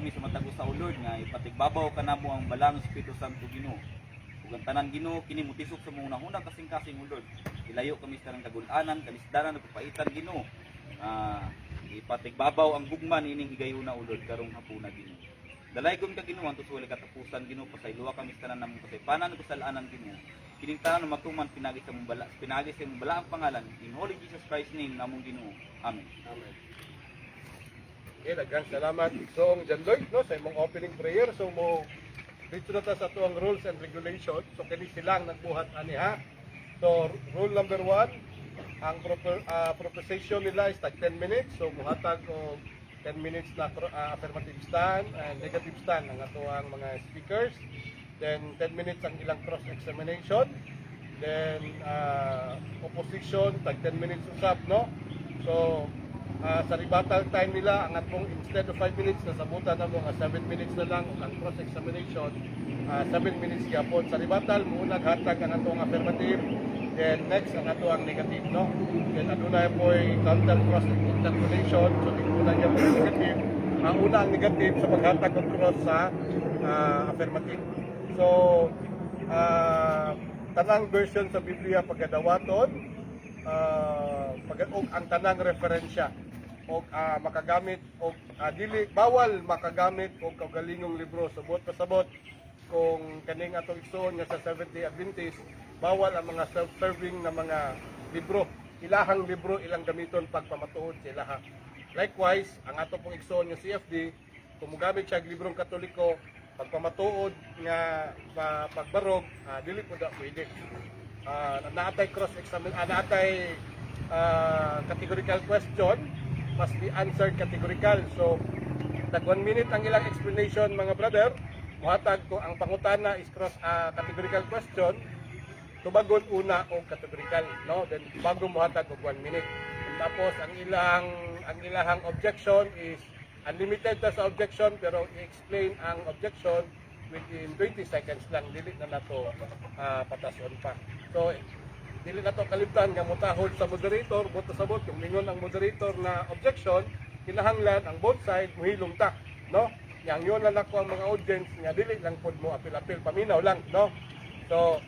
Kami sa matag usa, O Lord, nga ipatigbabaw ka namo ang Balaang Espiritu Santo, Ginoo. Ug ang tanan, Ginoo, kini mutisok sa among hunahuna, kasing-kasing, O Lord. Ilayo kami sa tanang kagul-anan, kalisdanan ug kapaitan, Ginoo. Ipatigbabaw ang gugma niining higayuna, O Lord, karong hapuna, Ginoo. Dalaygon ka, Ginoo, hangtod sa walay katapusan, Ginoo. Pasayloa kami sa tanan namong kasaypanan ug kasalanan, Ginoo. Kining tanan matuman pinagi sa imong balaang pangalan, in Holy Jesus Christ name namong Ginoo. Amen. Amen. Okay, daghang salamat, Igsoong John Lloyd, no, sa imong opening prayer. So mo dito na ta sa atuang rules and regulations. So kini silang nagbuhat ani, ha. So rule number 1, ang proposition nila is tag 10 minutes. So muhatag og 10 minutes na affirmative stand and negative stand ang atuang mga speakers. Then 10 minutes ang ilang cross-examination. Then opposition tag 10 minutes usab, no. So sa rebuttal time nila, ang atong instead of 5 minutes, nasabutan na mo nga 7 minutes na lang, ug ang cross examination 7 minutes gyapon. Sa rebuttal, muuna hatag ang atong affirmative, then next ang atoang negative, no. Then adunay poy counter cross interpolation, so di una gyapon ang negative, ang una ang negative sa paghatag og cross sa affirmative. So tanang version sa Biblia pagkadawaton, og ang tanang referensya, og makagamit og dili bawal makagamit og kaugalingong libro. So buot pasabot, kung kaning atong igsoon nga sa Seventh-day Adventist, bawal ang mga self-serving na mga libro. Ilahang libro ilang gamiton pagpamatuod sa ilaha. Likewise, ang ato pong igsoon nga CFD, kung mogamit siya og librong Katoliko pagpamatuod nga pagbarog, dili po da pwede. Naatay cross examine, naatay categorical question, must be answered categorical. So tag 1 minute ang ilang explanation, mga brother. Muhatag ko ang pangutana is cross categorical question, tubagon una og categorical, no, then bago muhatag og 1 minute. Tapos ang ilahang objection is unlimited ta sa objection, pero i-explain ang objection within 20 seconds lang, dili na nato patason pa. So dili na to kalimtan nga mutahod sa moderator. Buot sabot, kung mingon ang moderator na "Objection," kinahanglan ang both side muhilom ta, no. Yang yun lang nako ang mga audience nga dili lang pod mo apil-apil, paminaw lang, no. So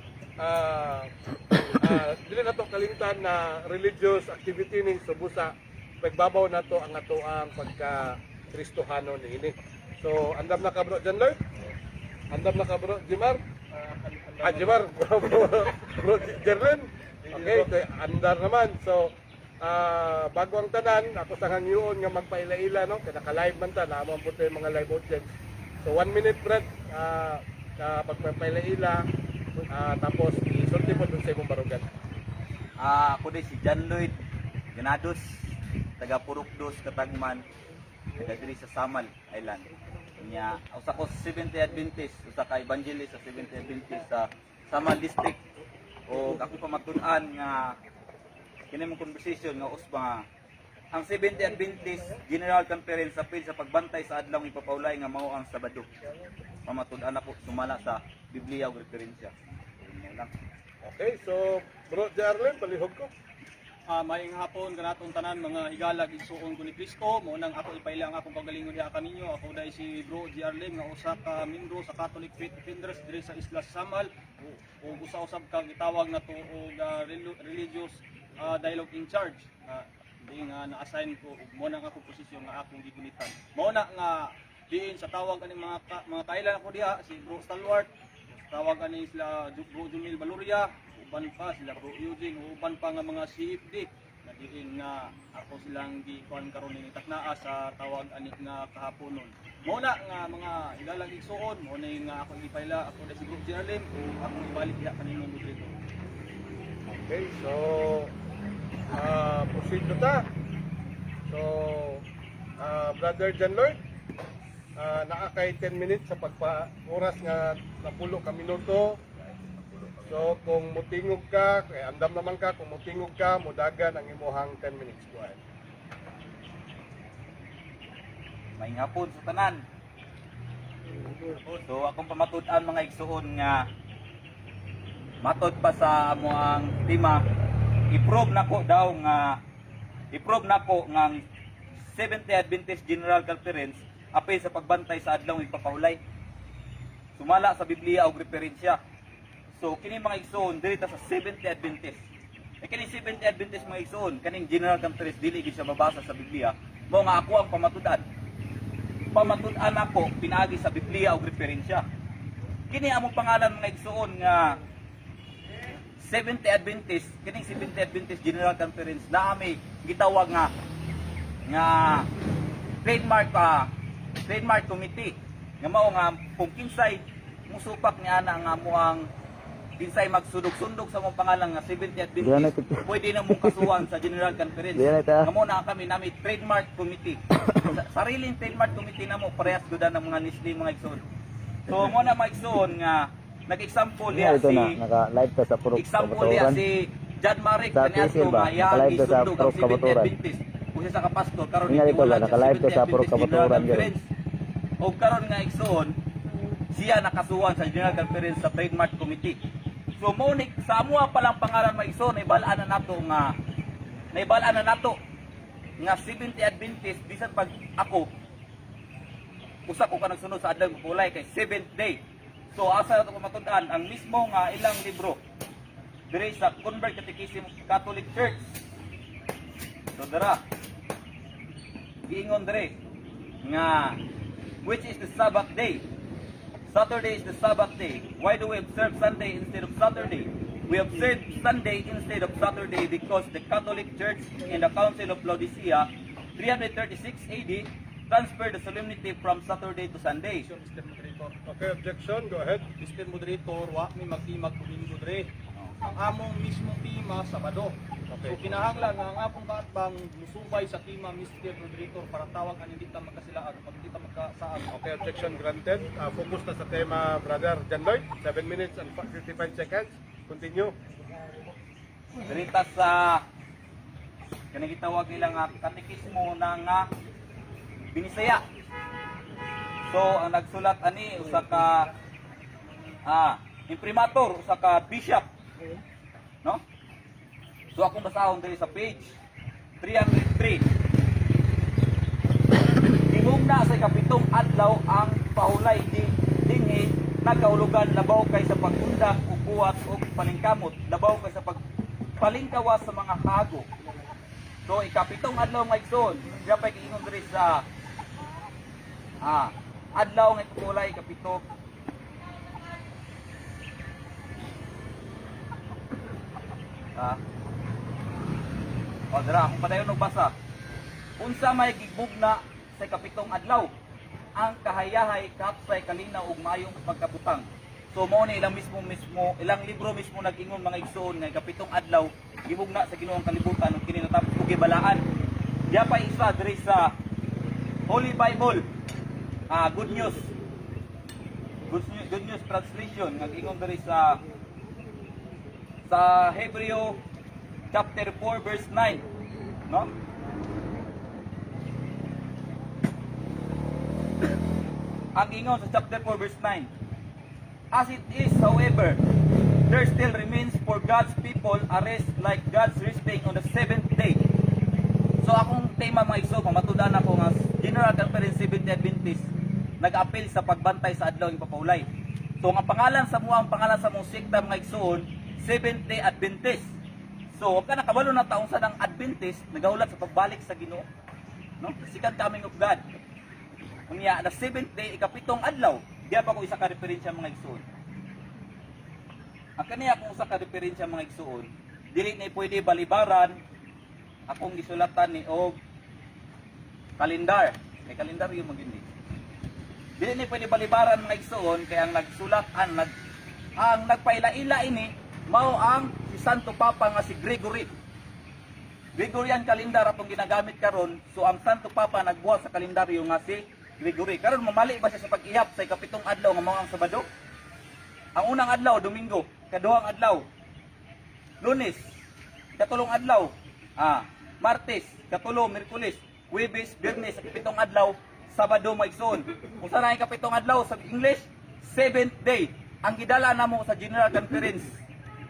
dili na to kalimtan na religious activity ni, so busa pagbabaw nato ang ato ang pagka Kristohano niini. So andam na ka, Bro John Lloyd? Andam na ka, Bro Jimar? Ah, Jimar, bro Jerlin. Okay, ito andar naman. So, bago ang tanan, ako sa hangyoon nga magpaila-ila, no? Kaya naka-live man ta, naman po tayo mga live audience. So, 1 minute, Brad, pagpaila-ila, tapos isulti mo dun sa imong barugan. Ako din si John Lloyd Ganados, taga Purok Dos, Katagman, taga diri sa Samal Island. Nya, usa ko sa Seventh-day Adventist, usa ka evangelist sa Seventh-day Adventist sa Samal District. O ako pamatud-an nga kini mong conversation nga usba nga ang Seventh-day Adventist General Conference apil sa pagbantay sa adlaw ipapawlay nga mao ang Sabado. Pamatud-an ako sumala sa Biblia ug referensya. Yun lang. Okay, so, Bro Jarlin, palihog ko. Maayong hapon kanatong tanan, mga higalag igsuon ko ni Kristo. Mao nang ako ipaila ang akong kaugalingon diha kaninyo. Ako dai si Bro G. Arlim nga usa ka miyembro sa Catholic Faith Defenders diri sa Isla Samal ug usa-usab ka gitawag nato og religious dialogue in charge. Di nga na-assign ko ug mo nang akong posisyon nga akong gigunitan. Mao na nga diin sa tawag ani mga kailan ako diha si Bro Stalwart, tawag ani sila Bro Jumil Baluria, uban pa sila Bro Eugene, uban pa nga mga CFD na diin nga ako silang gikuan karon ni taknaa sa tawag ani nga kahaponon. Mao na nga, mga higalang igsuon, mao na nga ako gipaila. Ako na si Bro Jerlin ug akong ibalik diha kanino moderator. Okay, so proceed na ta. So, Brother John Lloyd, naa kay 10 minutes sa pagpa oras nga napulo ka minuto. So, kung mutingog ka, eh, andam naman ka, kung mutingog ka, mudagan ang imuhang 10 minutes. Go ahead. Maayong hapon sa tanan. So akong pamatud-an, mga igsuon, nga matod pa sa amo ang tema, i-prove nako nga ang Seventh-day Adventist General Conference Apil sa pagbantay sa adlaw igpapahulay. Sumala sa Biblia og referensya. So kini, mga igsoon, diri ta sa Seventh Adventist. E kini Seventh Adventist, mga igsoon, kaning General Conference, dili gid siya mabasa sa Biblia. Mao nga ako ang pamatud-an. Pamatud-an ako pinaagi sa Biblia og referensya. Kini among pangalan, mga igsoon, nga Seventh Adventist, kining Seventh Adventist General Conference na ami gitawag nga nga trademark committee, nga mao nga kung kinsay musupak niya ana nga mo ang kinsay magsundog-sundog sa mong pangalan nga Seventh Diyan na Adventist, pwede na mong kasuhan sa General Conference. Diyan na ito. Nga mo na kami nami trademark committee. Sariling trademark committee na mo, parehas gud ng mga Nestle, mga igsoon. So mo na, mga igsoon, nga nag-example Nga diya ito si na, naka-live ta sa Purok example diya Kabaturan. si John Marek Sa kaniadto TCL ba? nga iyang Naka-live ta sa gisundog ang Purok Seventh Kabaturan. Adventist. Kung siya sa kapastor karon Nga dito ba? gitiwalan siya Naka-live ta Seventh sa Purok Adventist General Kabaturan gyud. Conference. Og karon nga, igsoon, siya nakasuhan sa General Conference sa Trademark Committee. So mo ni sa amoa pa lang pangalan, mga igsoon, naibalaan na nato nga Seventh Adventist, bisan pag ako usa ko ka nagsunod sa adlaw kulay kay seventh day. So asa na to matud-an? Ang mismo nga ilang libro diri sa Convert Catechism of Catholic Church. So dara giingon diri nga, "Which is the Sabbath day? Saturday is the Sabbath day. Why do we observe Sunday instead of Saturday? We observe Sunday instead of Saturday because the Catholic Church in the Council of Laodicea, 336 AD, transferred the solemnity from Saturday to Sunday." Mr. Moderator. Okay, objection, go ahead. Mr. Moderator, wa mi magtimag Domingo dre. Ang among mismo tema, Sabado. Okay. So kinahanglan nga ang akong kaatbang musubay sa tema, Mr. Moderator, para tawag ang hindi ta magkasilaag pag hindi ta magkasaag. Okay, objection granted. Focus na sa tema, Brother John Lloyd. 7 minutes and 55 seconds. Continue. Diri ta sa kanang gitawag nila nga katekismo na nga Binisaya. So ang nagsulat ani usa ka imprimatur, usa ka bishop. No? So akong basahon diri sa page 303. "Gihugna sa ikapitong adlaw ang pahulay di dinhi nagkahulugan labaw kay sa pag-undang o buhat o paningkamot, labaw kay sa pagpalingkawas sa mga hago." So ikapitong adlaw, mga igsoon, siya pa giingon diri sa adlaw nga ipahulay, ikapito. O dira akong padayon og basa. "Unsa may gibugna sa ikapitong adlaw? Ang kahayahay, kapsay, kalinaw ug maayong pagkabutang." So mao ni ilang mismo mismo ilang libro mismo nag-ingon, mga igsoon, nga ikapitong adlaw gibugna sa Ginoo ang kalibutan ug kini natapos ug gibalaan. Diya pa isa diri sa Holy Bible. Good News. Good News, Good News Translation nag-ingon diri sa Hebreo chapter 4 verse 9, no? Ang ingon sa chapter 4 verse 9, "As it is, however, there still remains for God's people a rest like God's resting on the seventh day." So akong tema, mga igsoon, pamatudan ako nga General Conference Seventh Adventist nag-appeal sa pagbantay sa adlaw ng papahulay. So ang pangalan sa muang pangalan sa mong sekta, mga igsoon, Seventh Day Adventist. So wag ka nakabalo na taong sa ng Adventist nagahulat sa pagbalik sa Ginoo. No? The second coming of God. Unya, the seventh day, ikapitong adlaw, diya pa ko isa ka referensya, mga igsoon. Ang kaniya kung usa ka referensya, mga igsoon, dili ni pwede balibaran akong gisulatan ni og kalendar. Kay kalendaryo man gyud ni. Dili ni pwede balibaran, mga igsoon, kay ang nagsulat ang nagpaila-ila ini mao ang si Santo Papa nga si Gregory. Gregorian calendar atong ginagamit karon, so ang Santo Papa nagbuhat sa kalendaryo nga si Gregory. Karon mamali ba siya sa pag-ihap sa ikapitong adlaw nga mao ang Sabado? Ang unang adlaw, Domingo, kaduhang adlaw, Lunes, katulong adlaw, Martes, katulo, Miyerkules, Huwebes, Biyernes, ikapitong adlaw, Sabado, mga igsoon. Kung saan ang ikapitong adlaw sa English, seventh day. Ang gidala namo sa General Conference,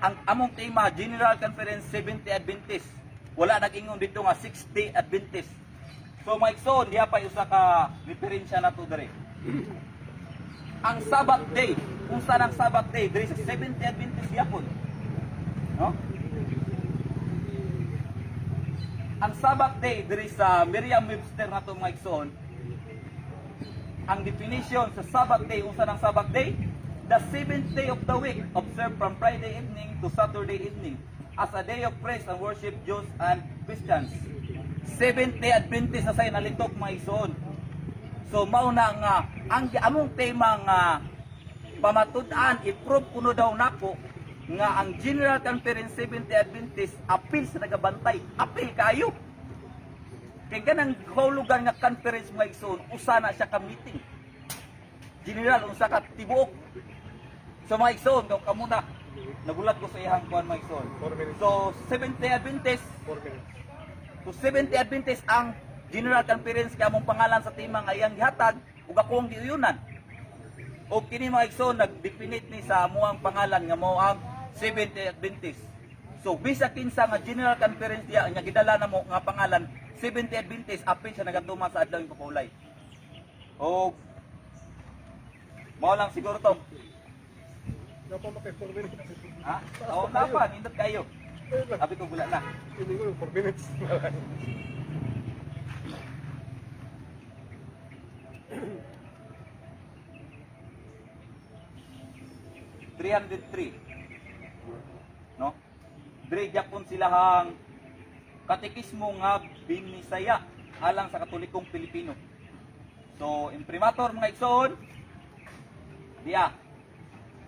ang among tema, General Conference Seventh Day Adventist. Wala nag-ingon dito nga Sixth Day Adventist. So mga igsoon, diha pa usa ka referensya nato diri. Ang Sabbath day, unsa nang Sabbath day diri sa Seventh Day Adventist gyapon. No? Ang Sabbath day diri sa Merriam-Webster nato, mga igsoon, ang definition sa Sabbath day, unsa nang Sabbath day? The seventh day of the week, observed from Friday evening to Saturday evening, as a day of praise and worship Jews and Christians. Seventh Day Adventist sa say nalitok, mga igsoon. So mao na nga ang among tema nga pamatud-an, i-prove kuno daw nako nga ang General Conference Seventh Day Adventist apil sa nagabantay, apil kayo. Kay ganang kahulugan nga conference, mga igsoon, usa na siya ka meeting. General, unsa ka tibuok. So mga igsoon, kamo kamo na nagulat ko sa iyang kuan, mga igsoon. 4 minutes. So Seventh Day Adventist, 4 minutes. So Seventh Day Adventist ang General Conference kay among pangalan sa tema nga iyang gihatag ug akong giuyunan. Og kini, mga igsoon, nag-definite ni sa amuang pangalan nga mao ang Seventh Day Adventist. So bisa kinsa nga General Conference diya nga gidala namo nga pangalan Seventh Day Adventist, apil siya nagatuman sa adlaw papahulay. Og mao lang siguro to. Dapat pa kay 4 minutes. Ha? Oo, na pa, nindot kayo. Ayun lang. Sabi ko wala na. Hindi ko 4 minutes. 303. No? Dre gyapon sila hang katekismo nga binisaya alang sa Katolikong Pilipino. So, imprimatur, mga igsoon, diya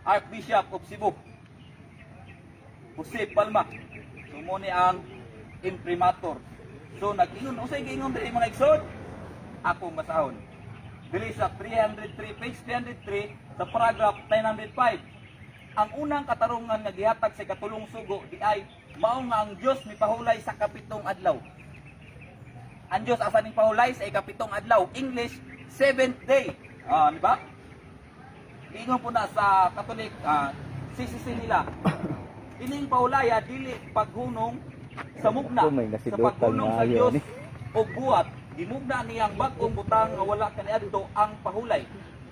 Archbishop of Cebu, Jose Palma. So mo ni ang imprimatur. So nag-ingon, usay giingon diri, mga igsoon? Ako basahon. Dili sa 303, page 303 sa paragraph 905. Ang unang katarungan nga gihatag sa katulong sugo di ay mao nga ang Dios mipahulay sa kapitong adlaw. Ang Dios asa ning pahulay? Sa ikapitong adlaw, English seventh day. Ah, di ba? Giingon po na sa Catholic CCC nila. Ining pahulaya dili paghunong sa mugna. Ako, may Sa nasidutan paghunong sa maayo Dios ni. og buhat, gimugna niyang bag-ong butang nga wala kaniadto ang pahulay.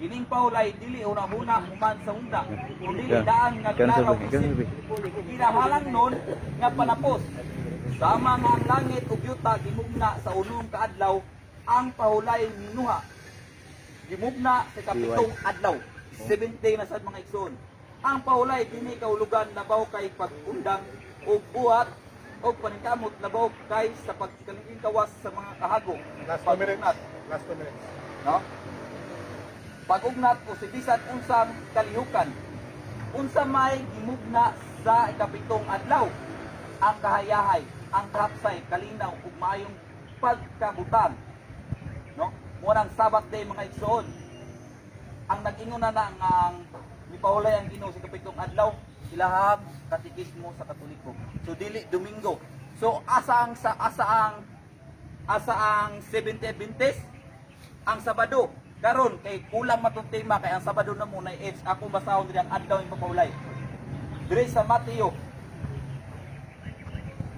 Ining pahulay dili una-una human sa mugna, kun dili daan nga Cancel klaro ba? Cancel ba? kinahalangnon nga panapos. Sama nga ang langit ug yuta gimugna sa unong kaadlaw, ang pahulay minuha. Gimugna sa kapitong adlaw. Seventh day na sad, mga igsoon. Ang pahulay dinhi kahulugan labaw kay pag-undang og buhat og paningkamot, labaw kay sa pagkalingkawas sa mga kahago. Last 2 minutes. Pag-ugnat, Last 2 minutes. no? Pag-ugnat o si bisan unsang kalihukan. Unsa may gimugna sa ikapitong adlaw? Ang kahayahay, ang kahapsay, kalinaw ug maayong pagkabutang. No? Mo nang Sabbath day, mga igsoon. Ang nag-ingon na na nga ang mipahulay ang Ginoo sa ikapitong adlaw, ilahang katikismo sa Katoliko. So dili Domingo. So asa ang Seventh Adventist? Ang Sabado. Karon kay kulang matong tema kay ang Sabado na muna age, ako basahon diri ang adlaw ng papahulay. Diri sa Mateo,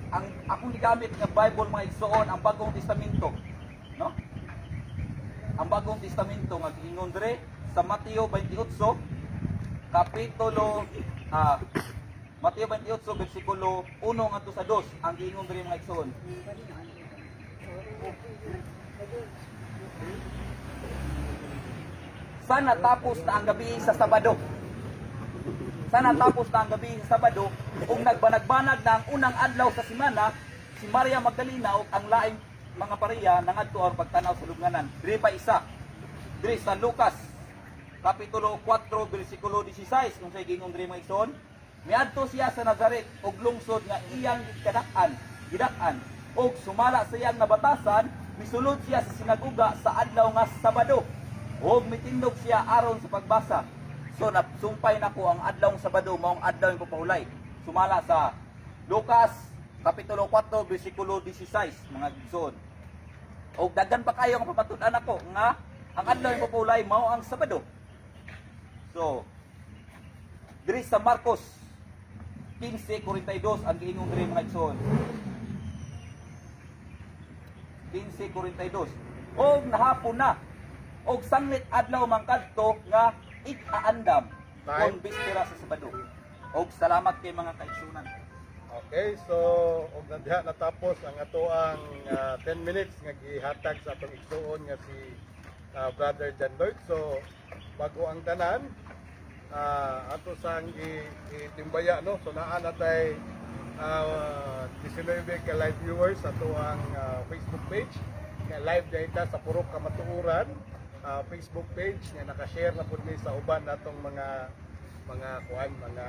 ang akong gigamit nga Bible, mga igsoon, ang Bagong Testamento, no? Ang Bagong Testamento nga giingon diri sa Mateo 28 kapitulo Mateo 28 bersikulo 1 ngadto sa 2, ang giingon diri, mga igsoon. Sana tapos na ang gabi sa Sabado. Sana tapos na ang gabi sa Sabado ug nagbanag-banag na ang unang adlaw sa semana, si Maria Magdalena ug ang laing mga pareya nangadto aron pagtanaw sa lubnganan. Diri pa isa. Diri sa Lucas kapitulo 4 bersikulo 16, kung say giingon diri, mga igsoon, miadto siya sa Nazaret ug lungsod nga iyang gidak-an ug sumala sa iyang nabatasan, misulod siya sa sinagoga sa adlaw nga Sabado ug mitindog siya aron sa pagbasa. So nasumpay nako ang adlaw Sabado maong adlaw ng papahulay. Sumala sa Lucas kapitulo 4 bersikulo 16, mga igsoon. Og daghan pa kayo ang pamatud-an ako nga ang adlaw ng papahulay mao ang Sabado. So, diri sa Marcos 15:42 ang giingon diri, mga igsoon. 15:42. Og nahapon na og sanglit adlaw man kadto nga ig-aandam Time. kon bispera sa Sabado. Og salamat kay mga kaigsunan. Okay, so og na diha natapos ang atoang 10 minutes nga gihatag sa atong igsuon nga si Brother John Lloyd. So bago ang tanan, ato sang itimbaya, no. So naa na tay 19 ka live viewers sa atoang Facebook page. Nga live dahil ta sa Purok Kamatuoran Facebook page nga naka-share na pud mi sa uban natong mga kuan, mga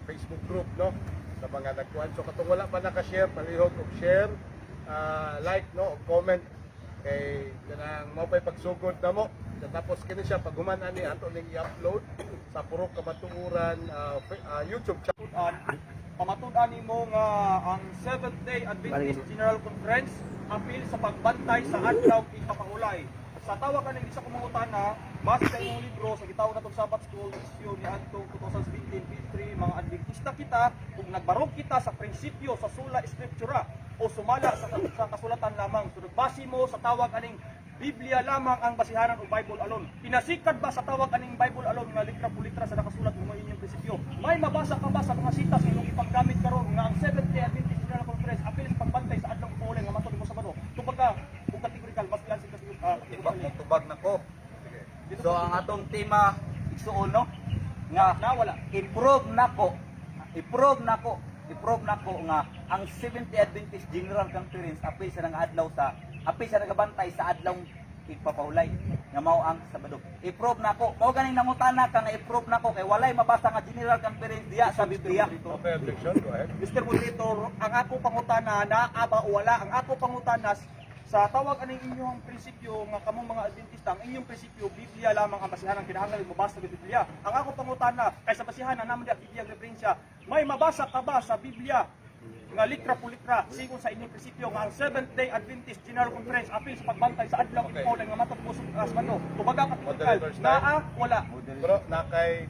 Facebook group, no, sa mga nagkuan. So katong wala pa naka-share, palihog og share, like, no, og comment kay kanang mao pay pagsugod namo. So, tapos kini siya pag human ani ato ning i-upload sa Purok Kamatuoran YouTube channel. Pamatud-an, pamatud-an nimo nga ang Seventh Day Adventist General Conference apil sa pagbantay sa adlaw ipapahulay. Sa tawag kaning isa ko mangutana, base sa imong libro sa gitawag natong Sabbath School issue ni adtong 2017 P3, mga Adventista kita ug nagbarog kita sa prinsipyo sa sola scriptura o sumala sa kasulatan lamang. So nagbase mo sa tawag aning Biblia lamang ang basihanan o Bible alone. Pinasikad ba sa tawag aning Bible alone nga litra po litra sa nakasulat mo inyong prinsipyo? May mabasa ka ba sa mga sitas nga imong ipanggamit karon nga ang Seventh Day Adventist General Conference apil sa pagbantay sa adlaw ipahulay nga matod mo sa Sabado? Tubag ka ug categorical, basta lang sa Tubag categorical. Tubag nako. So ang atong tema, igsuon, no, nga Na wala. I-prove nako, i-prove nako, i-prove nako nga ang 70 Adventist General Conference apil sa nang adlaw sa apil sa nagabantay sa adlaw igpapahulay nga mao ang Sabado. I-prove nako, mao ganing nangutana ka nga i-prove nako kay walay mabasa nga General Conference diya sa Biblia. Okay, objection, go ahead. Mr. Moderator, ang ako pangutana naa ba o wala? Ang ako pangutana sa tawag aning inyong prinsipyo nga kamong mga Adventista, ang inyong prinsipyo Biblia lamang ang basihan, ang kinahanglan mabasa sa Biblia. Ang ako pangutana kay sa basihan na naman di Biblia ang referensya, may mabasa ka ba sa Biblia nga litra po litra sigon sa inyong prinsipyo nga ang Seventh Day Adventist General Conference apil sa pagbantay sa adlaw okay. Nga matod mo sa Sabado? Tubaga ka Moderator's time. naa wala? Bro, nakay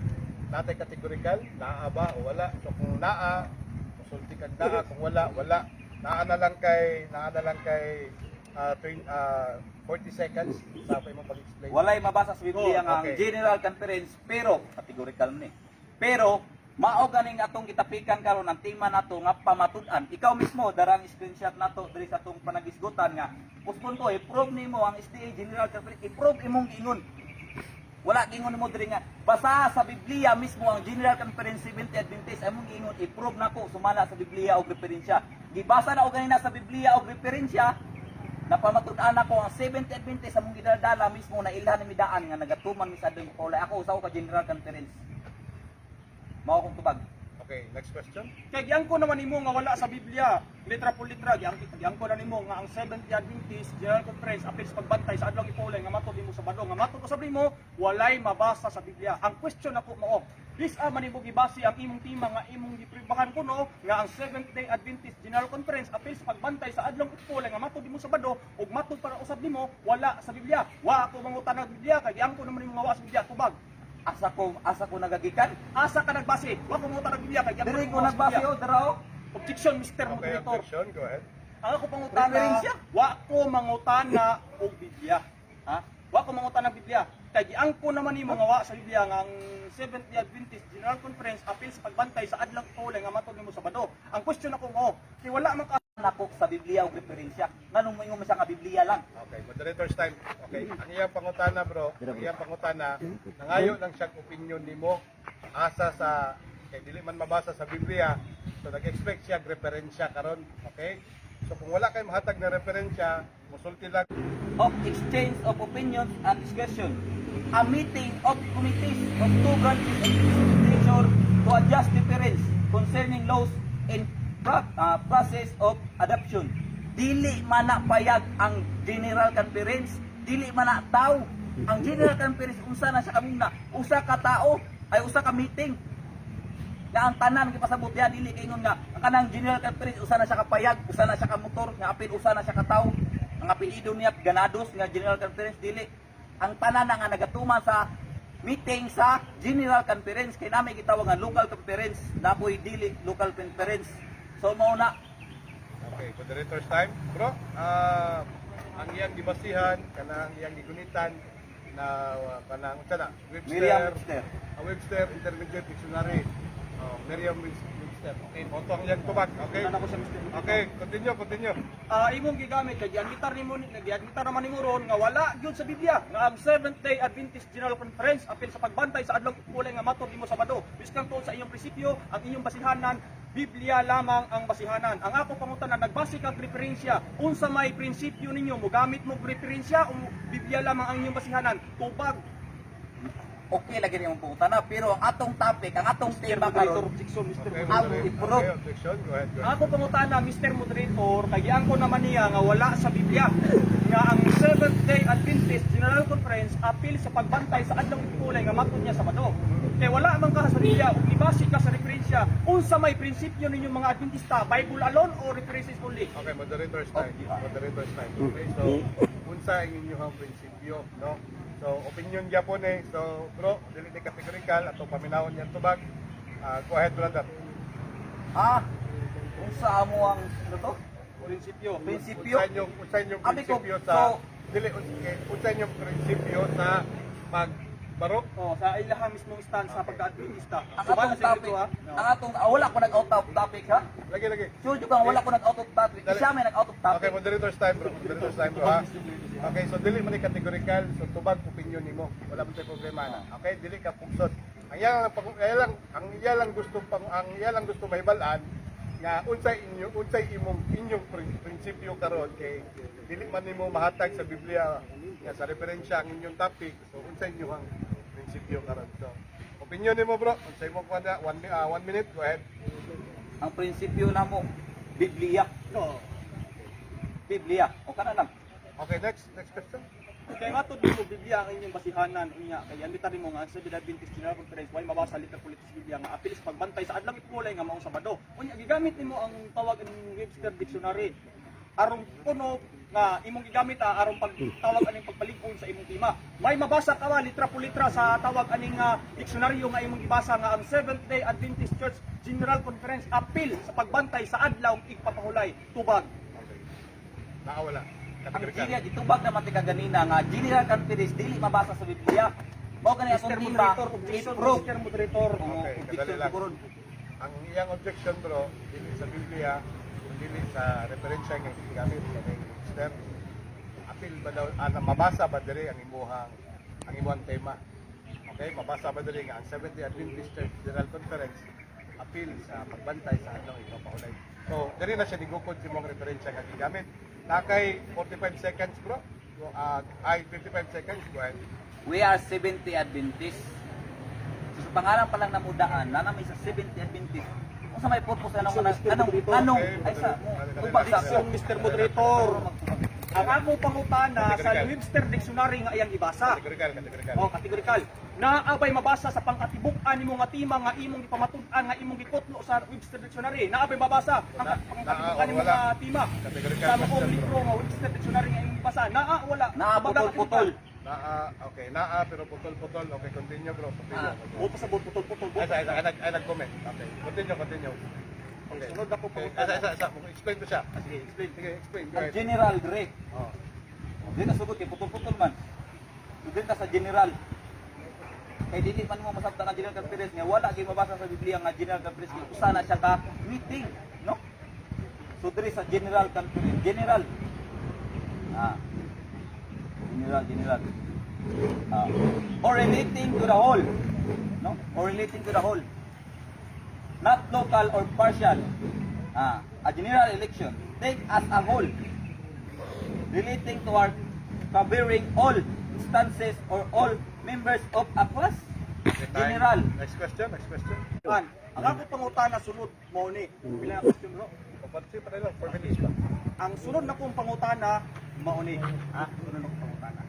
natay categorical, naa ba o wala? So kung naa, musulti kag naa, kung wala, wala. Naa na lang kay 40 seconds sa pa imong pag-explain. Walay mabasa sa Biblia Oh, nga ang okay. General Conference, pero categorical ni. Pero mao ganing atong gitapikan karon ang tema nato nga pamatud-an. Ikaw mismo darang screenshot nato diri sa atong panagisgutan nga uspon ko i-prove nimo ang SDA General Conference, i-prove imong giingon. Wala giingon nimo diri nga basa sa Biblia mismo ang General Conference 70 Adventist among giingon, i-prove nako sumala sa Biblia og referensya. Gibasa na og ganina sa Biblia og referensya, napamatud-an ako ang 70 Adventist among gidala mismo na ilhan ni midaan nga nagatuman mi sa adlaw Paulay. Ako usa ko ka General Conference. Mao akong tubag. Okay, next question. Kay giangko naman nimo nga wala sa Biblia, litra po litra, giangko na nimo nga ang Seventh Day Adventist General Conference apil sa pagbantay sa adlaw ipulay nga matod nimo sa Sabado, nga matod usab nimo walay mabasa sa Biblia. Ang question nako mao, bisa man nimo gibase ang imong tema nga imong gipribahan kuno nga ang Seventh Day Adventist General Conference apil sa pagbantay sa adlaw ipulay nga matod nimo sa Sabado ug matod para usab nimo wala sa Biblia. Wa ako mangutana og Biblia kay giangko naman nimo nga wa sa Biblia. Tubag. Asa ko nagagikan? Asa ka nagbase? Wa ko mangutana og Biblia kay giangko Diri nimo ko nga wa sa nagbase Biblia. oh, dara oh. Objection, Mr. Okay, Moderator. objection, go ahead. Ang ako pangutana, Referensya? wa ko mangutana og Biblia. Ha? Wa ko mangutana og Biblia. Kay giangko naman nimo nga wa sa Biblia nga ang Seventh Day Adventist General Conference apil sa pagbantay sa adlaw ipulay nga matod nimo sa Sabado. Ang question ako mo, kay wala man ka Nako sa Biblia og referensya. Nganong moingon man siya nga Biblia lang? Okay, moderator's time. Okay, ang iyang pangutana, bro, ang iyang pangutana, nangayo lang siyang opinion nimo asa sa kay dili man mabasa sa Biblia, so nag-expect siya og referensya karon, okay? So kung wala kay mahatag na referensya, musulti lang. Of exchange of opinions and discussion. A meeting of committees of two branches of legislature to adjust difference concerning laws in process of adoption. Dili man na payag ang General Conference, dili man na tao. Ang General Conference unsa na siya kamuna, usa ka tao ay usa ka meeting nga ang tanan gipasabot diha. Dili kaingon nga ang kanang General Conference usa na siya ka payag, usa na siya ka motor nga apil, usa na siya ka tawo. Ang apelyido niya Ganados nga General Conference. Dili ang tanan na nga nagatuman sa meeting sa General Conference kay nami gitawag nga local conference, napoy dili local conference. So mao na. Okay. Okay, moderator's time. Bro, ang iyang gibasihan, kanang iyang gigunitan na kanang unsa na? Webster. Merriam-Webster. Webster Intermediate Dictionary. Oh, Merriam-Webster. Okay, mao to ang iyang tubag. Okay. Una na ko sa Mr. Moderator. Okay, continue, continue. Imong gigamit kay giadmitar nimo, giadmitar naman nimo ron nga wala gyud sa Biblia nga ang Seventh Day Adventist General Conference apil sa pagbantay sa adlong igpulay nga matod nimo Sabado. Biskan tuod sa inyong prinsipyo, ang inyong basihanan Biblia lamang ang basihanan. Ang ako pangutana, nagbase kag referensya, unsa may prinsipyo ninyo? Mogamit mo og referensya o Biblia lamang ang inyong basihanan? Tubag. Okay lagi ni imong pangutana, pero ang atong topic, ang atong Mr. tema Moderator, karon objection, Mr. Okay, Moderator. Ang moderator. i-prove. Okay, objection. Go ahead, go ahead. Ako pangutana, Mr. Moderator, kay giangko naman niya nga wala sa Biblia nga ang Seventh Day Adventist General Conference apil sa pagbantay sa adlaw igpulay nga matod niya Sabado. Kay wala man ka sa Biblia ug nibase ka sa referensya, unsa may prinsipyo ninyo mga Adventista, Bible alone or references only? Okay, moderator's time. Moderator's time. Okay, so unsa ang inyong prinsipyo, no? So opinion gyapon eh. So bro, dili ni categorical ato paminawon niyang tubag. Go ahead, brother. Unsa amo ang ano to? Prinsipyo. Prinsipyo. Unsa inyong Abi ko, prinsipyo sa dili unsa inyong prinsipyo sa pagbaro? Oh, sa ilahang mismong stand sa pagka-Adventista. Ang Uban atong na sa topic, libro, ha? No. ang atong wala ko nag out of topic, ha. Lagi, lagi. Sure jud ka wala ko nag out of topic. Dali. Siya may nag out of topic. Okay, moderator's time, bro. Moderator's time, bro, ha. Okay, so dili man ni categorical, so tubag opinion nimo. Wala man tay problema na. Okay, dili ka pugsot. Ang iya lang gusto pang ang iya lang gusto mahibal-an nga unsay inyo unsay imong inyong prinsipyo karon kay dili man nimo mahatag sa Biblia nga sa referensya ang inyong topic. So unsay inyong prinsipyo karon. So opinion nimo, bro, unsay mo kuan na 1 minute, go ahead. Ang prinsipyo namo Biblia. No. Biblia. O kana lang. Okay, next next question. Kay matod nimo Biblia ang inyong basihanan, unya kay andita nimo nga ang Seventh Day Adventist General Conference way mabasa literal politics Biblia nga apil sa pagbantay sa adlaw igpulay nga maong Sabado. Unya gigamit nimo ang tawag ng Webster Dictionary aron kuno nga imong gigamit aron pagtawag aning pagpalig-on sa imong tema. May mabasa ka ba litra po litra sa tawag aning diksyonaryo nga imong gibasa nga ang Seventh Day Adventist Church General Conference apil sa pagbantay sa adlaw igpapahulay? Tubag. Okay. Nakawala. Ang Categorical. General gitubag naman tika ganina nga General Conference dili mabasa sa Biblia. Mao gani atong Mr. tema. Moderator, objection, I-prove. Mr. Moderator. Oo, Okay, objection kadali lang. siguro. Ang iyang objection, bro, dili sa Biblia, dili sa referensya nga gigamit sa Webster. Apil ba daw, na mabasa ba diri ang imuhang tema? Okay, mabasa ba diri nga ang Seventh Day Adventist Church General Conference apil sa pagbantay sa adlaw igpapahulay? So, diri na siya nigukod sa imong referensya nga gigamit. Nakay 45 seconds, bro. Ay 55 seconds, go ahead. We are 70 Adventist. So, sa pangalan pa lang namudaan, na namin sa 70 Adventist. Kung sa may purpose anong anong anong, anong ay sa tubag sa Objection, Mr. Moderator. Ang ako pangutana sa Webster Dictionary nga iyang ibasa. Categorical, categorical. Oh, categorical. Naabay mabasa sa pangkatibuk-an nimo nga tema nga imong gipamatud-an nga imong gikutlo sa Webster Dictionary? Naabay mabasa ang pangkatibuk-an nimo wala. nga tema Categorical sa maong question, libro nga Webster Dictionary nga imong gibasa? Naa wala? Naa, Kumbaga, putol-putol. Naa, okay, naa pero putol-putol. Okay, continue, bro. Continue. Buto sa putol-putol. Ay, sa, ay, ay, nag-comment. Okay, continue, continue. Okay. Sunod ako Okay, pangutana. isa, isa, isa. Explain to siya. Sige, explain. Sige, explain. Go Ang ahead. general dre. Oh. Di na sugod kay putol-putol man. Dili ta sa general. Kay dili man mo masabtan ang General Conference nga wala gyud mabasa sa Biblia nga General Conference kay usa na siya ka meeting, no? So diri sa General Conference, general. General, general. Or relating to the whole, no? Or relating to the whole. Not local or partial. A general election take as a whole relating to our covering all instances or all members of a class. Okay, time. General. Next question, next question. An, ang ako pangutana sunod mao ni. Pila na question, bro? Papansin pa lang, 4 minutes pa. Ang sunod na kong pangutana mao ni. Ha? Sunod na kong pangutana.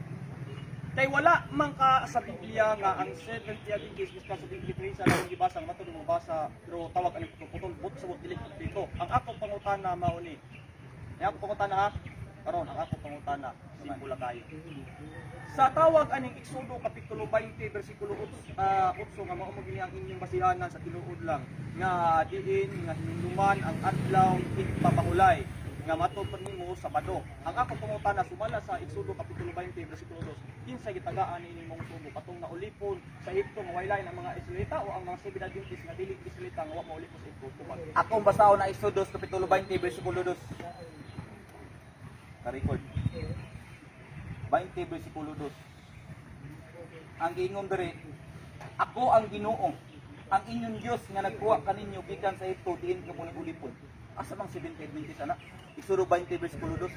Kay wala man ka sa Biblia nga ang Seventh Day Adventist miskan sa Biblia sa lang gibasa nga matod mo basa pero tawag aning putol-putol but sa dili dito. Ang akong pangutana mao ni. Ang akong pangutana, ha. Karon ang akong pangutana simple lang kayo. Sa tawag aning Exodo kapitulo 20 bersikulo 8, 8 nga mao mo gini ang inyong basihanan sa tinuod lang nga diin nga hinumduman ang adlaw igpapahulay. nga matod pa nimo Sabado. Ang ako pangutana, sumala sa Exodo kapitulo 20 bersikulo 2, kinsay gitagaan niini maong sugo katong naulipon sa Ehipto nga way lain ang mga Israelita o ang mga Seventh Adventist nga dili Israelita nga wa maulipon sa Ehipto? Tubag. Akong basahon na Exodus kapitulo 20 bersikulo 2. Ka-record. 20 bersikulo 2. Ang giingon diri, "Ako ang Ginoo, ang inyong Dios nga nagkuha kaninyo gikan sa Ehipto diin kamo ulipon." Asa mang 70 Adventist ana? Exodo 20 bersikulo 2.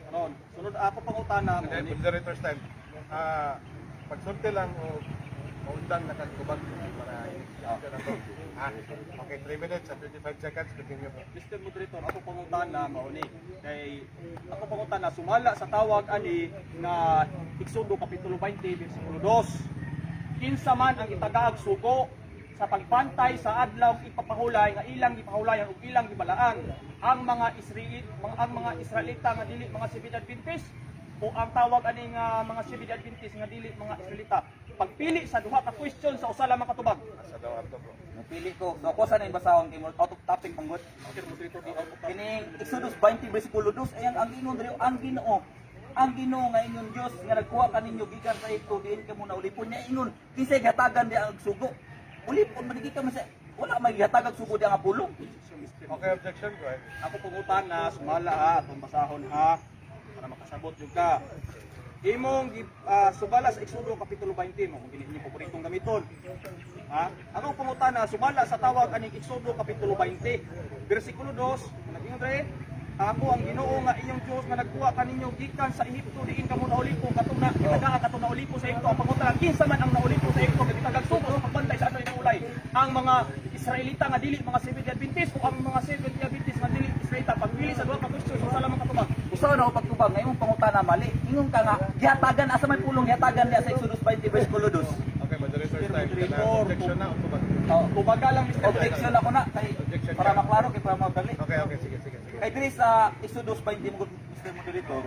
Ron, sunod ako pangutana mo Okay, ni moderator's time. Pagsulti lang o maundang na kag tubag para na to. Ah, okay, 3 minutes and 25 seconds. Continue, bro. Mr. Moderator, ako pangutana mao ni kay ako pangutana sumala sa tawag ani nga Exodo kapitulo 20 bersikulo 2. Kinsa man ang itagaag sugo sa pagbantay sa adlaw ipapahulay nga ilang gipahulayan ug ilang gibalaan, ang mga Israel mga ang mga Israelita nga dili mga Seventh Adventist o ang tawag ani nga mga Seventh Adventist nga dili mga Israelita? Pagpili sa duha ka question sa usa lamang katubag. Asa daw ato, bro? Mupili ko. So ako sa na basahon kay out of topic manggod. Mr. Moderator, di out of topic. Kining Exodus 20 bersikulo 2 ayan ang ingon diri, "Ang Ginoo, ang Ginoo nga inyong Dios nga nagkuha kaninyo gikan sa Ehipto diin kamo naulipon." Nya ingon, kinsay gihatagan di ang sugo? Ulipon man ka man sa wala may gihatagag sugo di ang pulong. Okay, objection. Go ahead. Ako pangutana sumala ha, atong basahon ha, para makasabot jud ka. Imong sumala sa Exodo kapitulo 20 mo kung dili inyo paboritong gamiton. Ha? Ako pangutana sumala sa tawag aning Exodo kapitulo 20 bersikulo 2, nag-ingon dre, "Ako ang Ginoo nga inyong Dios nga nagkuha kaninyo gikan sa Ehipto diin kamo naulipon," katong na gitagaan katong naulipon sa Ehipto. Ang pangutana, kinsa man ang naulipon sa Ehipto nga gitagaag sugo sa pagbantay sa adlaw ulay? Ang mga Israelita nga dili mga Seventh Adventist o ang mga Seventh Adventist nga dili Israelita? Pagpili sa duha ka question sa usa lamang katubag. Usa na ako pagtubag nga imong pangutana mali. Ingon ka nga gihatagan, asa may pulong gihatagan diya sa Exodus 20 bersikulo 2? Okay, moderator's Mr. time. Moderator, Kana, objection na o tubag? Oh, Tubaga lang, Mr. objection ako na kay Objection para ka. maklaro kay para madali. Okay, sige, sige, sige. Kay diri sa Exodus 20 mo, Mr. Moderator,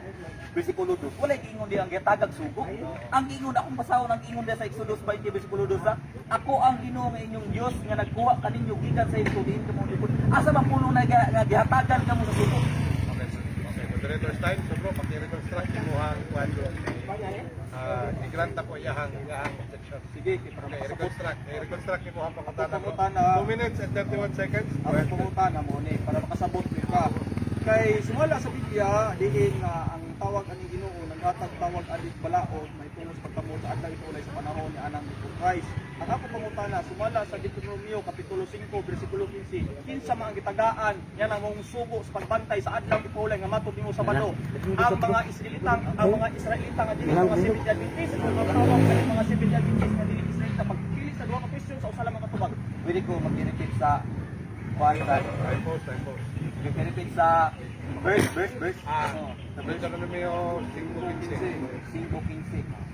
bersikulo 2. Wala giingon di ang gitagag sugo. Ang giingon akong basahon, ang giingon diya sa Exodus 20 bersikulo 2 sa, "Ako ang Ginoo nga inyong Dios nga nagkuha kaninyo gikan sa Ehipto diin kamo ulipon." Asa man pulong na nga gihatagan kamo sa sugo? Okay, moderator's time. So bro, paki-reconstruct mo ang kuan bro. I-grant ako iyahang objection. Sige, kay para Okay, makasabot. reconstruct. I-reconstruct mo ang pangutana, bro. Pangutana. 2 minutes and 31 seconds. Go Ang ahead. pangutana mo ni para makasabot gyud ka. Kay sumala sa Biblia diin nga ang tawag ani Ginoo naghatag tawag ani balaod mahitungod sa pagtamo sa adlaw ipaulay sa panahon ni anang Christ. Ang ako pangutana sumala sa Deuteronomio kapitulo 5 bersikulo 15, kinsa man ang gitagaan niya nang maong sugo sa pagbantay sa adlaw ipaulay nga matod nimo Sabado? Ang mga Israelita nga dili mga Seventh Adventist o ang tawag ani mga Seventh Adventist nga dili Israelita? Pagpili sa duha ka question sa usa lamang katubag. Pwede ko mag-repeat sa kuan sa Time pause, time pause. Mag-repeat sa verse, verse, verse. Deuteronomio 5:15. 5:15.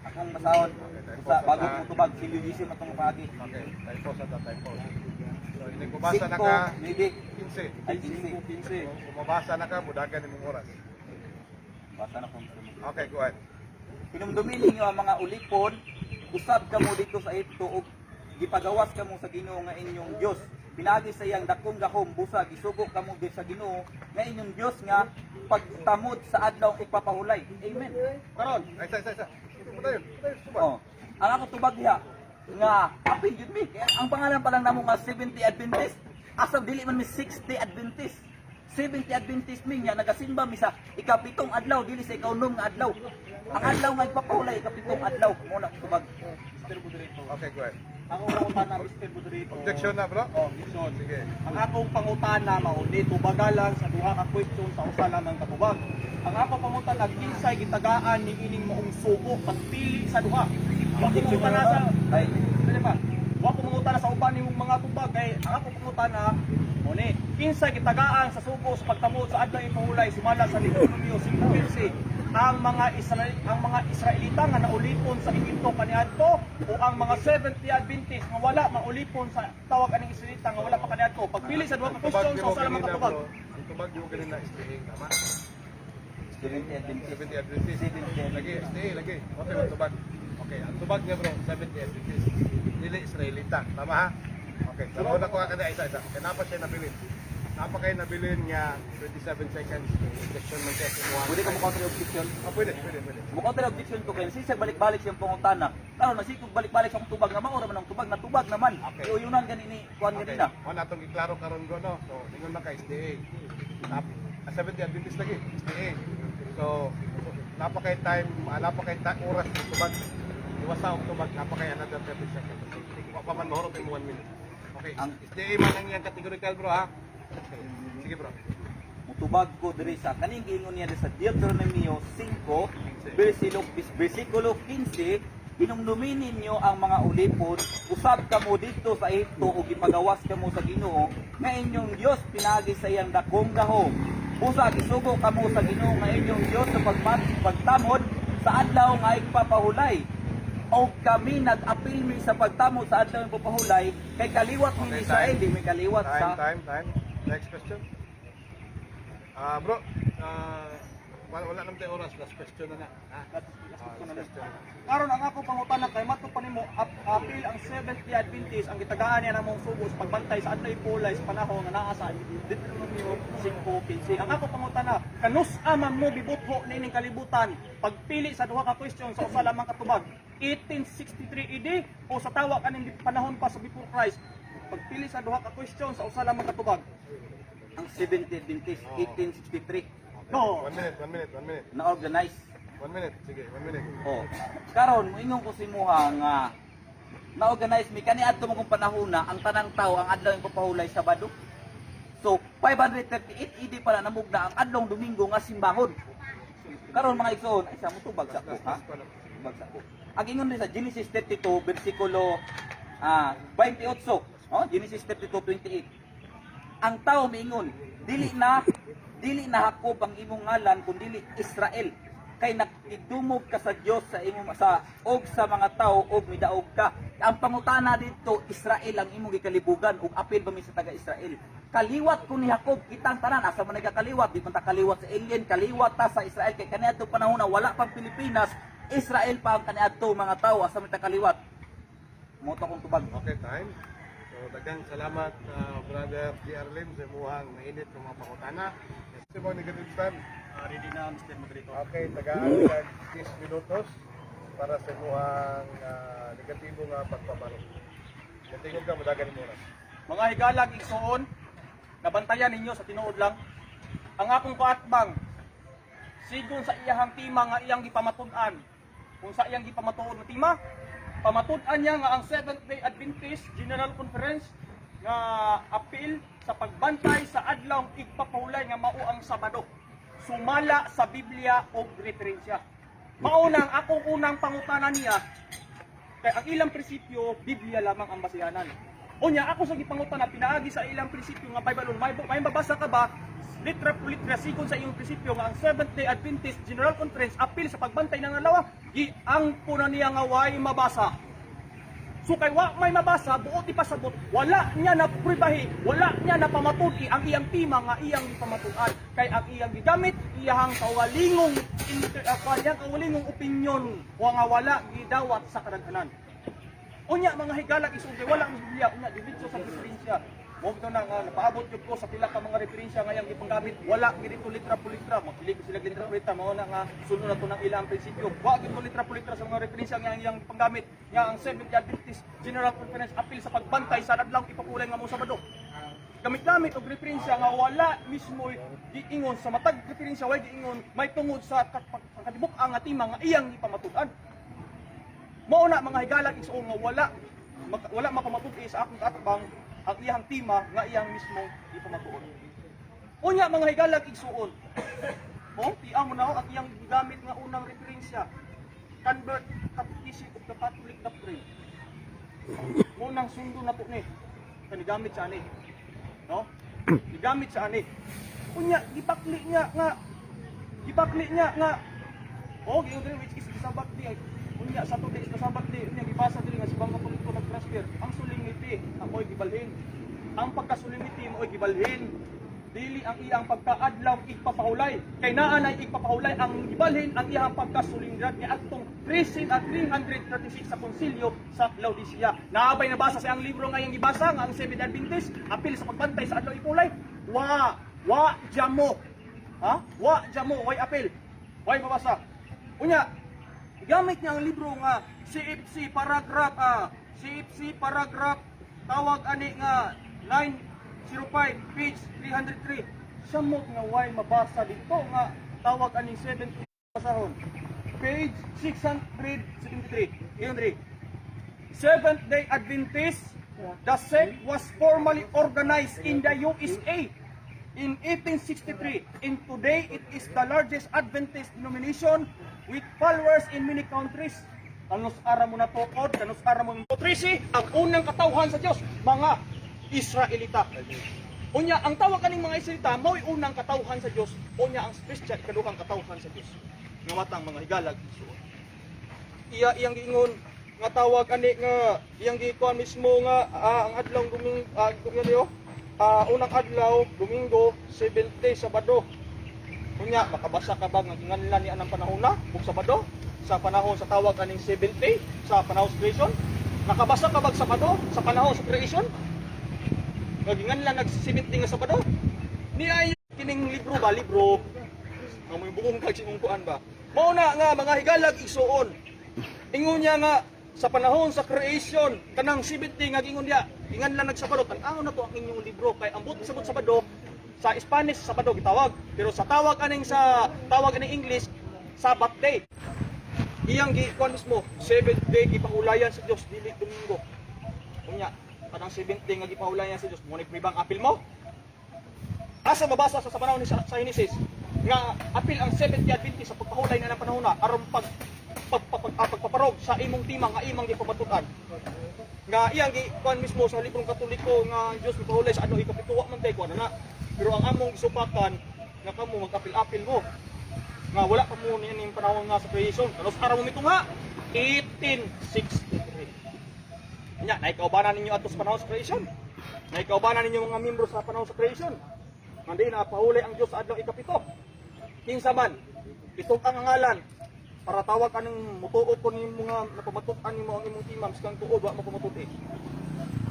Akong basahon sa bago ko tubag syllogism atong paagi. Okay, time pause ata, time pause. So, ini kubasa na ka 5, 9, 15. ay 15. 15. Kung mabasa na ka, mudagan imong oras. Basa na po. Okay, go ahead. "Hinumdumin ninyo ang mga ulipon, usab kamo dito sa Ehipto ug gipagawas kamo sa Ginoo nga inyong Dios. Pinaagi sa iyang dakong gahom, busa gisugo kamo di sa Ginoo nga inyong Dios nga pagtamod sa adlaw ipapahulay." Amen. Karon, Ay, isa, isa, isa. Patayon, patayon, suba. Oh. Ang ako tubag diha nga apil jud mi. Kaya ang pangalan pa lang namo nga 70 Adventist, asa dili man mi 60 Adventist. 70 Adventist mi nga nagasimba mi sa ikapitong adlaw, dili sa ikaunom nga adlaw. Ang adlaw nga ipapahulay ikapitong adlaw mo na tubag. Mr. Moderator. Okay, go ahead. Ako pangutana, Mr. Moderator. Objection na, bro? Oh, objection. Sige. Ang akong pangutana mao ni tubaga lang sa duha ka question sa usa lamang katubag. Ang akong pangutana, kinsay gitagaan ni ining maong sugo? Pagpili sa duha. Wa ko mangutana sa Ay, Dali pa. Wa ko mangutana sa uban nimong mga tubag kay ang akong pangutana mao ni kinsay gitagaan sa sugo sa pagtamod sa adlaw ipahulay sumala sa Deuteronomio 5:15? Ang mga Israelita nga naulipon sa Ehipto kaniadto o ang mga Seventh Day Adventist nga wala maulipon sa tawag aning Israelita nga wala pa kaniadto? Pagpili sa duha ka Ang tubag question sa nimo usa lamang ganina, katubag. bro. Ang tubag nimo ganina SDA, tama? 70 Adventist. 70 Adventist. 70. Lagi, SDA, lagi. Okay, ang tubag. Okay, ang tubag niya, bro, 70 70 Adventist. Dili Israelita, tama ha? Okay, so na ko ka isa isa. Kaya napa siya nabilin. Napakay nabilin nga 27 seconds. Objection man siya sa imuha. Pwede ka mo counter objection. Ah, pwede, pwede, pwede. Mo counter objection ko kay siya balik-balik siyang pangutana. Karon nasikog balik-balik sa akong tubag nga mao ra man ang tubag, natubag naman. Okay. Iuyunan gani ni kuan Okay. ganina. Mo na atong giklaro karon bro, no. So, ingon man ka SDA. 70 Adventist lagi, SDA. So, napakay time, napakay oras ng tubag. Iwasa og tubag, napakay another 30 seconds. Wa pa man mahurot imo 1 minute. Okay. SDA man ang iyang categorical, bro, ha. Okay. Sige, bro. Mutubag ko diri sa kaning giingon niya diri sa Deuteronomio 5 versikulo 15, "Hinumdumin ninyo ang mga ulipon, usab kamo didto sa Ehipto ug gipagawas kamo sa Ginoo nga inyong Dios pinaagi sa iyang dakong gahom. Busa gisugo kamo sa Ginoo nga inyong Dios sa pagtamod sa adlaw nga igpapahulay." Og kami nag-apil mi sa pagtamod sa adlaw nga igpapahulay kay kaliwat mi Okay, ni Israel, time. di mi kaliwat Time, sa time, time. Next question. Ah, bro, wala, wala naman tayo oras. Last question na na. Ha? Last Ah, question na last lang. question na. Karon ang ako pangutana kay mato pa nimo apil ang Seventh Day Adventist ang gitagaan niya namong sugo sa pagbantay sa adlaw ipulay sa panahon nga naa sa Deuteronomio 5:15. Ang ako pangutana, kanus-a man mo bibutho niining kalibutan pagpili sa duha ka question sa usa lamang ka tubag, 1863 AD o sa tawa kaning panahon pa sa before Christ? Pagpili sa duha ka question sa usa lamang ka tubag. Ang Seventh Day Adventist, 1863 No. One minute, one minute, one minute. Na organize. One minute. Sige, one minute. Oh. Karon moingon ko si Muha nga na-organize mi kaniadto mo kung panahon na ang tanang tao ang adlaw yung papahulay Sabado. So 538 AD pala namugna ang adlong Domingo nga simbahon. Karon, mga igsoon, ay sa mo tubag sa ko, ha? Last one. Tubag sa ko. Ang ingon din sa Genesis 32 bersikulo 28. Oh, Genesis 32:28. Ang tao miingon, "Dili na Jacob ang imong ngalan kun dili Israel kay nakigdumog ka sa Dios sa imong sa og sa mga tao og midaog ka." Ang pangutana didto, Israel ang imong gikalibugan ug apil ba mi sa taga Israel? Kaliwat ko ni Jacob kitang tanan, asa man nagakaliwat? Di man ta kaliwat sa alien, kaliwat ta sa Israel kay kaniadto panahon na wala pang Pilipinas, Israel pa ang kaniadto mga tao. Asa man ta kaliwat? Mo to akong tubag. Okay, time. So, daghang salamat, Brother G.R. Lim, sa imuhang mainit ng mga pangutana. Sa mga negative time. Ready na, Mr. Moderator. Okay, tagaan kag 10 minutos para sa imuhang negatibo nga pagpabaro. Natingog ka, madagan mo oras. Mga higalag igsuon, nabantayan ninyo sa tinuod lang. Ang akong kaatbang, sigon sa iyahang tima nga iyang gipamatud-an. Kung sa iyang gipamatuod nga tima, pamatud-an niya nga ang Seventh Day Adventist General Conference nga appeal sa pagbantay sa adlaw igpapahulay nga mao ang Sabado, sumala sa Biblia og referensya. Mao nang akong unang pangutana niya, kay ang ilang prinsipyo, Biblia lamang ang basihanan. Unya, ako sa gipangutana, pinaagi sa ilang prinsipyo nga Bible, may mabasa ka ba, litra po litra, sigon sa iyong prinsipyo nga ang Seventh-day Adventist General Conference appeal sa pagbantay ng adlaw? Giangko na niya nga way mabasa. So kay wa may mabasa, buot ipasabot, wala niya na pribahi, wala niya na pamatuki ang iyang tima nga iyang gipamatuan. Kay ang iyang gigamit, iyang kaugalingong iyang kaugalingong opinion wa nga wala gidawat sa kadaghanan. Unya, mga higalag isulti, wala ang Biblia, unya diretso sa referensya. Mo bitaw na nga napaabot gyud ko sa pila ka mga referensya nga iyang gipanggamit, wala gid dito litra po litra, mapili ko sila litra po litra, mao na nga sulod na to ng ilang prinsipyo. Wa gid to litra po litra sa mga referensya nga iyang gipanggamit nga ang Seventh Day Adventist General Conference apil sa pagbantay sa adlaw ipapulay nga mo Sabado. Gamit-gamit og referensya nga wala mismo giingon sa matag referensya, way giingon may tungod sa kadibuk-ang nga tima nga iyang gipamatud-an. Mao na, mga higalag igsuon, nga wala mapamatuod sa akong kaatbang ang iyang tima nga iyang mismo ipamatuod. Unya, mga higalag igsuon, oh, tiang mo na ako ang iyang gigamit nga unang referensya. Convert Catechism of the Catholic Doctrine. Mo nang sundo na po ni. Kanigamit sa ani. No? Gigamit sa ani. Unya gibakli niya nga oh, giingon diri which is the Sabbath day. Unya Saturday is the Sabbath day. Unya gibasa diri nga si Bangga Pulito nag-transfer. Ang solemnity amoy gibalhin. Ang pagka-solemnity mo'y gibalhin. Dili ang iyang pagkaadlaw igpapahulay. Kay naa nay igpapahulay, ang gibalhin ang iyang pagkasolemnidad ni adtong 3 at 336 sa konsilyo sa Laodicea. Naabay nabasa sa ang libro nga iyang gibasa nga ang Seventh Adventist apil sa pagbantay sa adlaw ipulay. Wa wa jamo. Ha? Wa jamo way apil. Way mabasa. Unya, gamit niya ang libro nga CFC paragraph CFC paragraph tawag ani nga 905 page 303. Samot nga way mabasa dito nga tawag ani 7 basahon. Page 673. Ingon diri. Seventh Day Adventist, the sect was formally organized in the USA in 1863. And today, it is the largest Adventist denomination with followers in many countries. Kanus ara mo natukod, kanus ara mo Trisi, ang unang katawhan sa Dios, mga Israelita. Unya, ang tawag kaning mga Israelita, mao'y unang katawhan sa Dios. Unya, ang Christian, ikaduhang katawhan sa Dios. Nga matang mga higalag isuon iya iyang giingon nga tawag ani nga iyang gikuan mismo nga ang adlaw Domingo, unang adlaw Domingo, seventh day, Sabado. Unya, makabasa ka ba nga ginganlan ni anang panahon na ug Sabado sa panahon sa tawag aning seventh day sa panahon sa creation? Nakabasa ka bag Sabado sa panahon sa creation nga ginganlan nag seventh day nga Sabado ni ay kining libro ba, libro ang may bukong kag singong kuan ba? Mao na nga mga higalag igsuon, ingon niya nga sa panahon sa creation kanang 70 nga gingon niya ingan lang nagsabado. Tan-awon na to ang inyong libro kay ang buot sabot Sabado sa Spanish Sabado gitawag, pero sa tawag aning sa tawag aning English, Sabbath day. Iyang gikuan mismo, seventh day gipahulayan sa Dios, dili Domingo. Unya, kanang seventh day nga gipahulayan sa Dios mo ni pribang apil mo. Asa mabasa sa panahon ni sa Genesis nga apil ang Seventh Day Adventist sa pagpahulay na ng panahon na aron pagpaparog sa imong timang nga imong gipamatud-an? Nga iyang gi kuan mismo sa librong Katoliko nga ang Dios mipahulay sa ano ikapito, wa man tay kuan na. Pero ang among gisupakan nga kamo magapil-apil mo nga wala pa mo niyan yung panahon nga sa creation. Kanus ara mo mitungha? 1863. Nya, naikaubanan ninyo ato sa panahon sa creation? Naikaubanan ninyo mga membro sa panahon sa creation nga di na pahulay ang Dios sa adlaw ikapito? Kinsa man itong ang ngalan para tawag anong mutuo ko ni mga napamatud-an nimo ang imong timam kang tuod wa mo pamatud-i.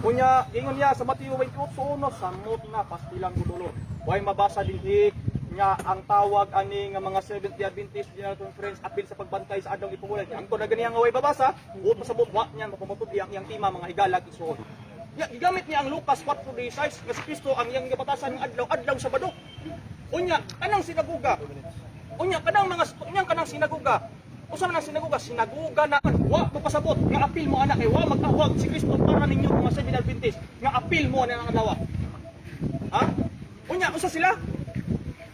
Unya, ingon niya sa Mateo 28:1, samot na pastilang gudulor. Way mabasa dinhi nga ang tawag ani nga mga Seventh Day Adventist General Conference apil sa pagbantay sa adlaw ipahulay. Ang na ganiya nga way babasa, buot pasabot wa niyan mapamatud-i ang iyang tima, mga higalag isuon. Ya, gigamit niya ang Lucas 4:16 nga si Kristo ang iyang gibatasan ng adlaw, adlaw Sabado. Unya, kanang sinaguga. Unya, kanang mga unya kanang sinaguga. Usa man ang sinaguga, sinaguga na wa mo pasabot nga apil mo ana kay wa mag-awag si Kristo para ninyo mga Seventh Adventist nga apil mo ana ang adlaw. Ha? Unya, usa sila?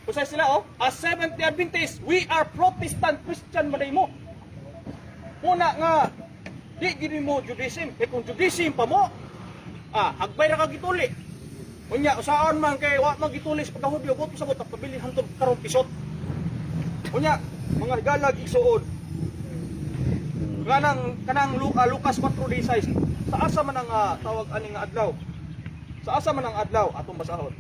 Usa sila oh. As Seventh Day Adventist, we are Protestant Christian man mo. Una nga di gini mo Judaism, kay kung Judaism pa mo, hagbay ra ka gituli. Unya, usaon man kay wa man gituli sa pagkahudyo, buot pasabot pabili hantod karon pisot. Unya, mga higalag igsuon. Kanang kanang Lucas 4:16. Sa asa man ang tawag ani nga adlaw? Sa asa man ang adlaw atong basahon?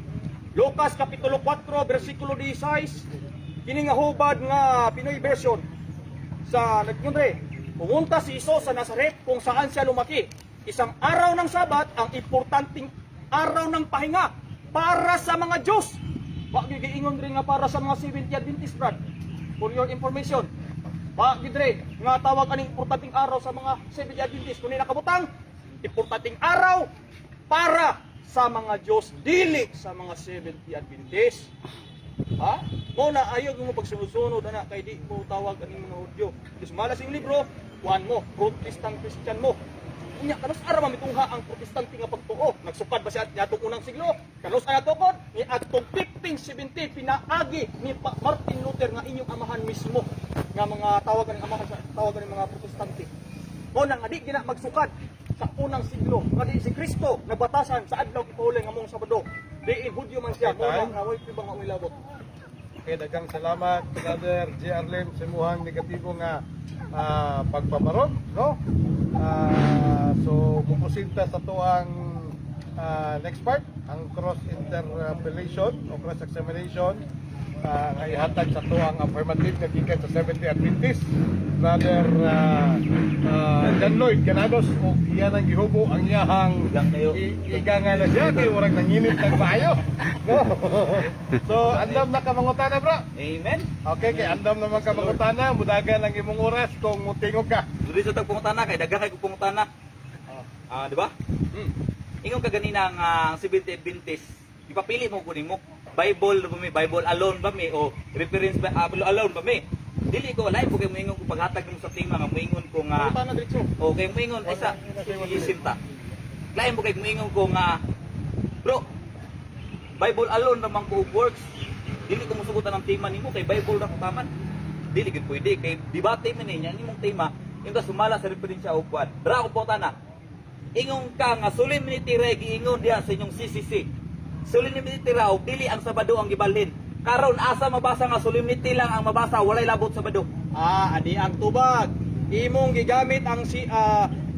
Lucas kapitulo 4 bersikulo 16, kini nga hubad nga Pinoy version sa nagkundre. Pumunta si Isos sa Nazaret kung saan siya lumaki. Isang araw ng Sabat, ang importanteng araw ng pahinga para sa mga Diyos. Wa gyud giingon diri nga para sa mga Seventh Adventist, brad. For your information. Wa gyud diri nga tawag aning importanteng araw sa mga Seventh Adventist kundi nakabutang importanteng araw para sa mga Diyos, dili sa mga Seventh Adventist. Ha? Mo na ayaw mo pagsunod-sunod ana kay di mo tawag aning mga Hudyo. Dis malas yung libro, kuan mo, Protestant Christian mo. Unya, kanus ara mamitungha ang Protestante nga pagtuo? Nagsukad ba siya niadtong unang siglo? Kanus ara tukod ni adtong 1570 pinaagi ni Martin Luther nga inyong amahan mismo nga mga tawag aning amahan sa tawag aning mga Protestante. Mo na nga di gina magsukad sa unang siglo nga di si Kristo nagbatasan sa adlaw ipahulay nga mong Sabado. Di in Hudyo man siya, mo na nga way nga ulabot. Okay, daghang salamat, Brother J. Arlem, sa imuhang negatibo nga pagpaparog, no? So muproceed ta sa tuang next part, ang cross interpellation o cross examination. nga ihatag sa tuang affirmative nga gikan sa 70 Adventist, Brother John Lloyd Ganados, ug iya nang gihubo ang iyahang Igang kayo. Iga nga na siya kay murag nanginit nag maayo, no? So andam na ka mangutana, bro. Amen. Okay, kay andam naman ka mangutana, mudagan ang imong oras kung mutingog ka. Dili sa tag pangutana kay daghan kay kog pangutana. Ah, di ba? Ingon ka ganina nga ang 70 Adventist, ipapili mo kunin mo Bible ba mi, Bible alone ba mi o reference ba alone ba mi? Dili ko lain po kay moingon ko paghatag nimo sa tema nga moingon ko nga Pangutana diretso. Okay, moingon ay sa isim ta. Lain po kay moingon ko nga, bro, Bible alone ra man ko og works. Dili ko musugutan ang tema nimo kay Bible ra ko taman. Dili gid pwede kay debate man niya ang imong tema yung sumala sa referensya og kwan. Dra ko po tana. Ingon ka nga solemnity ra giingon diha sa inyong CCC. Solemnity ra og dili ang Sabado ang gibalhin. Karon asa mabasa nga solemnity lang ang mabasa, walay labot Sabado? Ah, ani ang tubag. Imong gigamit ang si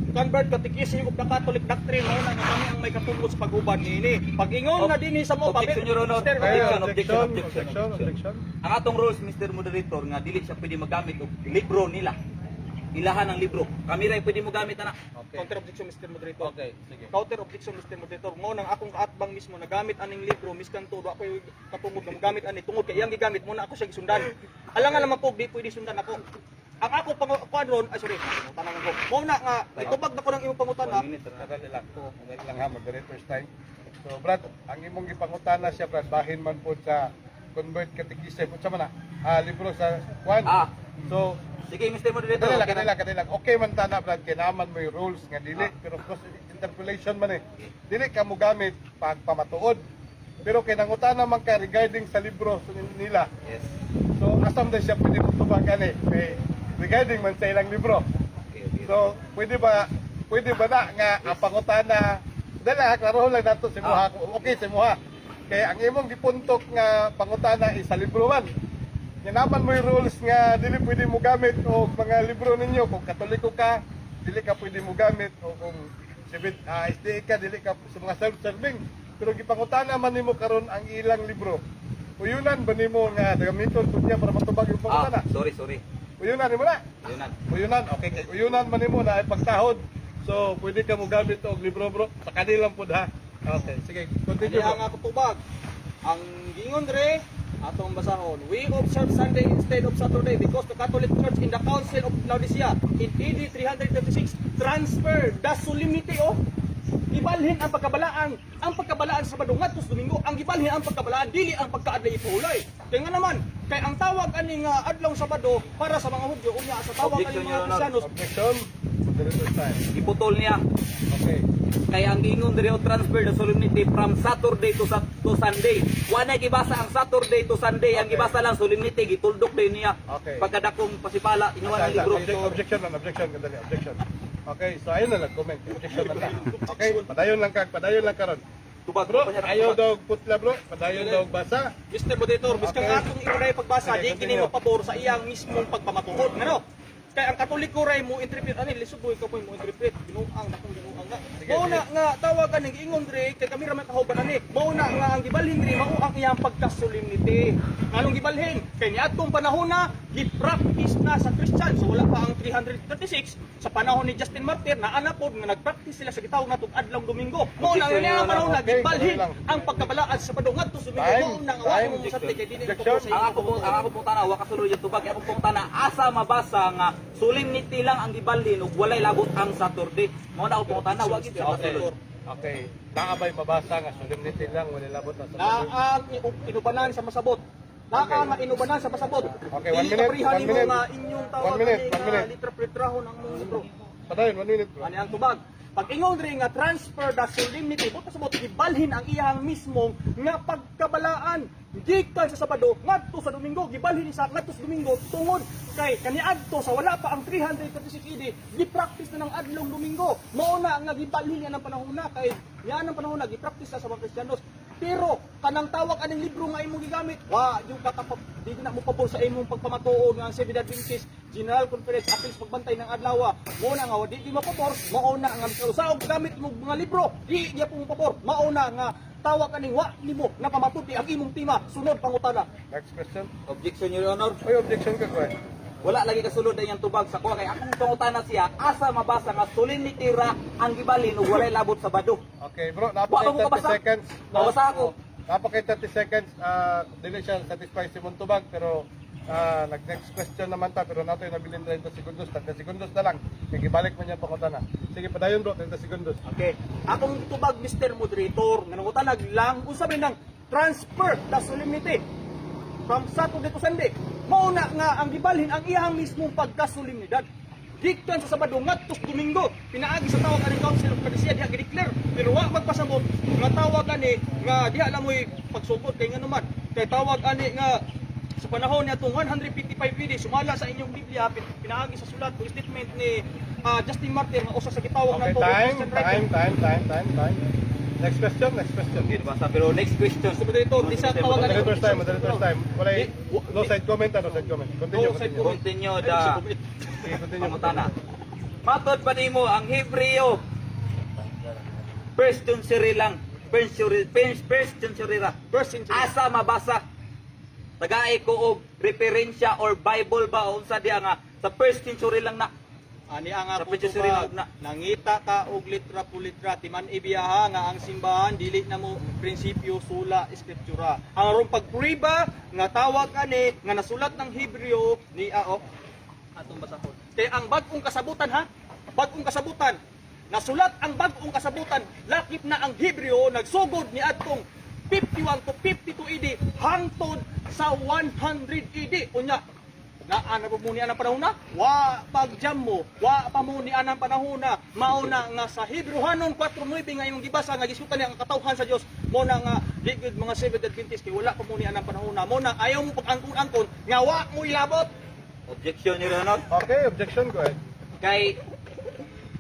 Convert Catechism of the Catholic Doctrine, mao na nga kami ang may katungod sa pag-uban niini. Pag-ingon na dinhi sa mo Objection, Your Honor. Mr. Objection, Objection, objection, objection, objection. objection. Ang atong rules, Mr. Moderator, nga dili siya pwede magamit og libro nila. Ilahan ang libro. Kami ray pwede mo gamit ana. Okay. Counter objection, Mr. Moderator. Okay, sige. Counter objection, Mr. Moderator. Mo nang akong kaatbang mismo nagamit aning libro miskan to, wa koy katungod nga mogamit ani tungod kay iyang gigamit mo na ako siya gisundan. Alangan naman po di pwede sundan ako. Ang ako pang kuan ron, ay sorry, pangutana ko. Mo na nga itubag na ko ng imong pangutana. One minute, ra. Kadali lang. Kadali lang ha, moderator's time. So Brad, ang imong gipangutana siya, Brad, bahin man po sa Convert Catechism, unsa man na? Ah, libro sa kwan. Ah. So, Sige, Mr. Moderator. kadali lang, Okay kadali na. lang, kadali lang. Okay man tana, Brad, kay naman mo yung rules nga dili, Ah. pero of course interpolation man eh. Dili ka mo gamit pagpamatuod. Pero kay nangutana man ka regarding sa libro nila. Yes. So asam din siya pwede mo tubagan eh. Kay regarding man sa ilang libro. Okay. So, pwede ba na nga ang pangutana dala, klaro lang nato si Muha. Okay si Muha. Kay ang imong gipuntok nga pangutana is sa libro man. Nya naman mo yung rules nga dili pwede mo gamit og mga libro ninyo kung Katoliko ka, dili ka pwede mo gamit o kung sibit SDA ka, dili ka sa mga self-serving. Pero gipangutana man nimo karon ang ilang libro. Uyunan ba nimo nga gamiton pud niya para matubag yung pangutana? Ah, sorry, sorry. Uyunan nimo na. Yunan. Uyunan, okay kay uyunan man nimo na ay pagtahod. So pwede ka mo gamit og libro, bro, sa kanilang pud ha. Okay, sige, continue, Ani bro. ang ako tubag. Ang gingon dre atong basahon. We observe Sunday instead of Saturday because the Catholic Church in the Council of Laodicea in AD 336 transferred the solemnity of gibalhin ang pagkabalaan. Ang pagkabalaan sa Sabado ngadto sa Domingo, ang gibalhin ang pagkabalaan dili ang pagkaadlay ipuhulay. Kaya nga naman, kay ang tawag ani nga adlaw Sabado para sa mga Hudyo unya sa tawag ani Objection, mga Your Honor. Kristiyanos. Objection. Moderator's time. Giputol niya. Okay. Kay ang giingon diri o transfer the solemnity from Saturday to Sunday. Wa na gibasa ang Saturday to Sunday, ang gibasa lang solemnity, gituldok din niya. Okay. Pagkadakong pasipala, inuwan ang Asa, asa, libro. Objection man, objection, kadali, objection. Okay, so ayun na lang comment. Objection man lang. Okay, padayon lang ka, padayon lang karon. Tubag Bro, pa siya ng ayaw tubag. daw putla, bro, padayon daw basa. Mr. Moderator, biskan atong iunay pagbasa, Okay, di kini continue. mapabor sa iyang mismong pagpamatuod. Ngano? Kay ang Katoliko ray mo interpret ani lisod boy ka po mo interpret binuang nakong binuang nga. Sige, Mao na sige. nga tawagan ng giingon dre kay kami ra may kahuban ani. Mao na nga ang gibalhin dre mao ang iyang pagka-solemnity. Nganong gibalhin? Kay niadtong panahon na gi-practice na sa Christian. So wala pa ang 336 sa panahon ni Justin Martyr na ana pod nga nagpractice sila sa gitawag natong adlaw Domingo. Mao na nga niang panahon na Okay, gibalhin tuloy lang. ang pagkabalaan sa Sabado ngadto sa Domingo. Time, Mao na nga wa time. mo masabti kay dili Objection. ko sa Ang ako po tana, wa kasulod yung tubag. Ako pong tana, asa mabasa nga solemnity lang ang gibalhin ug walay labot ang Saturday. Mao na ako pong tana, wa gid siya kasulod. Okay. Naabay mabasa nga solemnity lang wala labot na sa Naa ang inubanan sa masabot. Naa nga inubanan sa masabot. Okay, one Dili minute, kaprihan one nimo minute. nga inyong tawag One minute, ani one nga minute. litra-litrahon ang mong libro. Padayon, one minute, bro. Ani ang tubag. Pag ingon diri nga transfer the solemnity, buta sa gibalhin ang iyang mismong nga pagkabalaan gikan sa Sabado ngadto sa Domingo, gibalhin isa ngadto sa Domingo tungod kay kaniadto sa wala pa ang 336 AD, gi-practice na ng adlong Domingo. Mao na nga gibalhin niya ng panahon na kay niya ng panahon na gi-practice na sa mga Kristiyanos. Pero kanang tawag aning libro nga imong gigamit, wa yung kakapag di na mo pabor sa imong pagpamatuod nga ang Seventh Adventist General Conference apil sa pagbantay ng adlaw. Mao na nga wa di mapabor, mao na nga usa og gamit mo mga libro, di gyapon mo pabor. Mao na nga Tawag kaning wa nimo napamatuti ang imong tema. Sunod pangutana. Next question. Objection, Your Honor. May objection ka, Kuya. Wala lagi kasulod na iyang tubag sa kuha kay akong pangutana siya asa mabasa nga solemnity ra ang gibalin ug walay labot sa Sabado. Okay, bro, Wa ba napakay mo 30 kabasa? seconds. Nabasa ako. Napakay 30 seconds. Dili siya satisfy si Montubag, pero nag-next question naman ta, pero nato yung nabilin 30 segundos. 30 segundos na lang. Kaya gibalik mo niya pangutana. Sige, padayon bro, 30 segundos. Okay. Akong tubag, Mr. Moderator, nga nangutanag lang unsa man nang transfer the solemnity from Saturday to Sunday. Mao na nga ang gibalhin ang iyang mismong pagkasolemnidad. Gikan sa Sabado ngadto sa Domingo, pinaagi sa tawag ani Council of Laodicea diha gideclare, pero wa magpasabot nga tawag ani nga diha lang mo'y pagsugod kay ngano man. Kay tawag ani nga sa panahon niya itong 155 AD, sumala sa inyong Biblia, pinaagi sa sulat o statement ni Justin Martyr nga usa sa gitawag Okay, nato time, Christian writer. time, time, time, time, time. Next question, next question. Hindi nabasa pero next question. Mr. Moderator, di sa tawag ani Moderator's time, moderator's time. Walay, no side comment, no side comment. Continue, No side continue. comment. Continue Ay, the Mr. Comment. Sige, continue. pangutana. Matod pa nimo ang Hebreo first century lang. First century, first century ra. First century. Asa mabasa? Tagae ko og referensya or Bible ba o unsa diha nga sa first century lang na. Ani ang Sa ako Pidyo tubag, na. nangita ka og litra po litra, timan ibiyaha nga ang simbahan dili na mo prinsipyo sula eskriptura. Ang aron pagpriba nga tawag ani nga nasulat ng Hebreo ni ao atong basahon. Kay ang bag-ong kasabutan ha, bag-ong kasabutan. Nasulat ang bag-ong kasabutan, lakip na ang Hebreo nagsugod ni adtong 51 to 52 AD hangtod sa 100 AD. Unya, naa na po mo ni anang panahon na, wa pagjam mo, wa pa mo ni anang panahon na, mao na nga sa Hebreohanon 4:9 nga imong gibasa nga gisutan niya ang katawhan sa Dios, mo na nga di gyud mga Seventh Adventist kay wala pa mo ni anang panahon na, mo na ayaw mo pag-angkon-angkon nga wa mo ilabot. Objection, Your Honor. Okay, objection, go ahead. Kay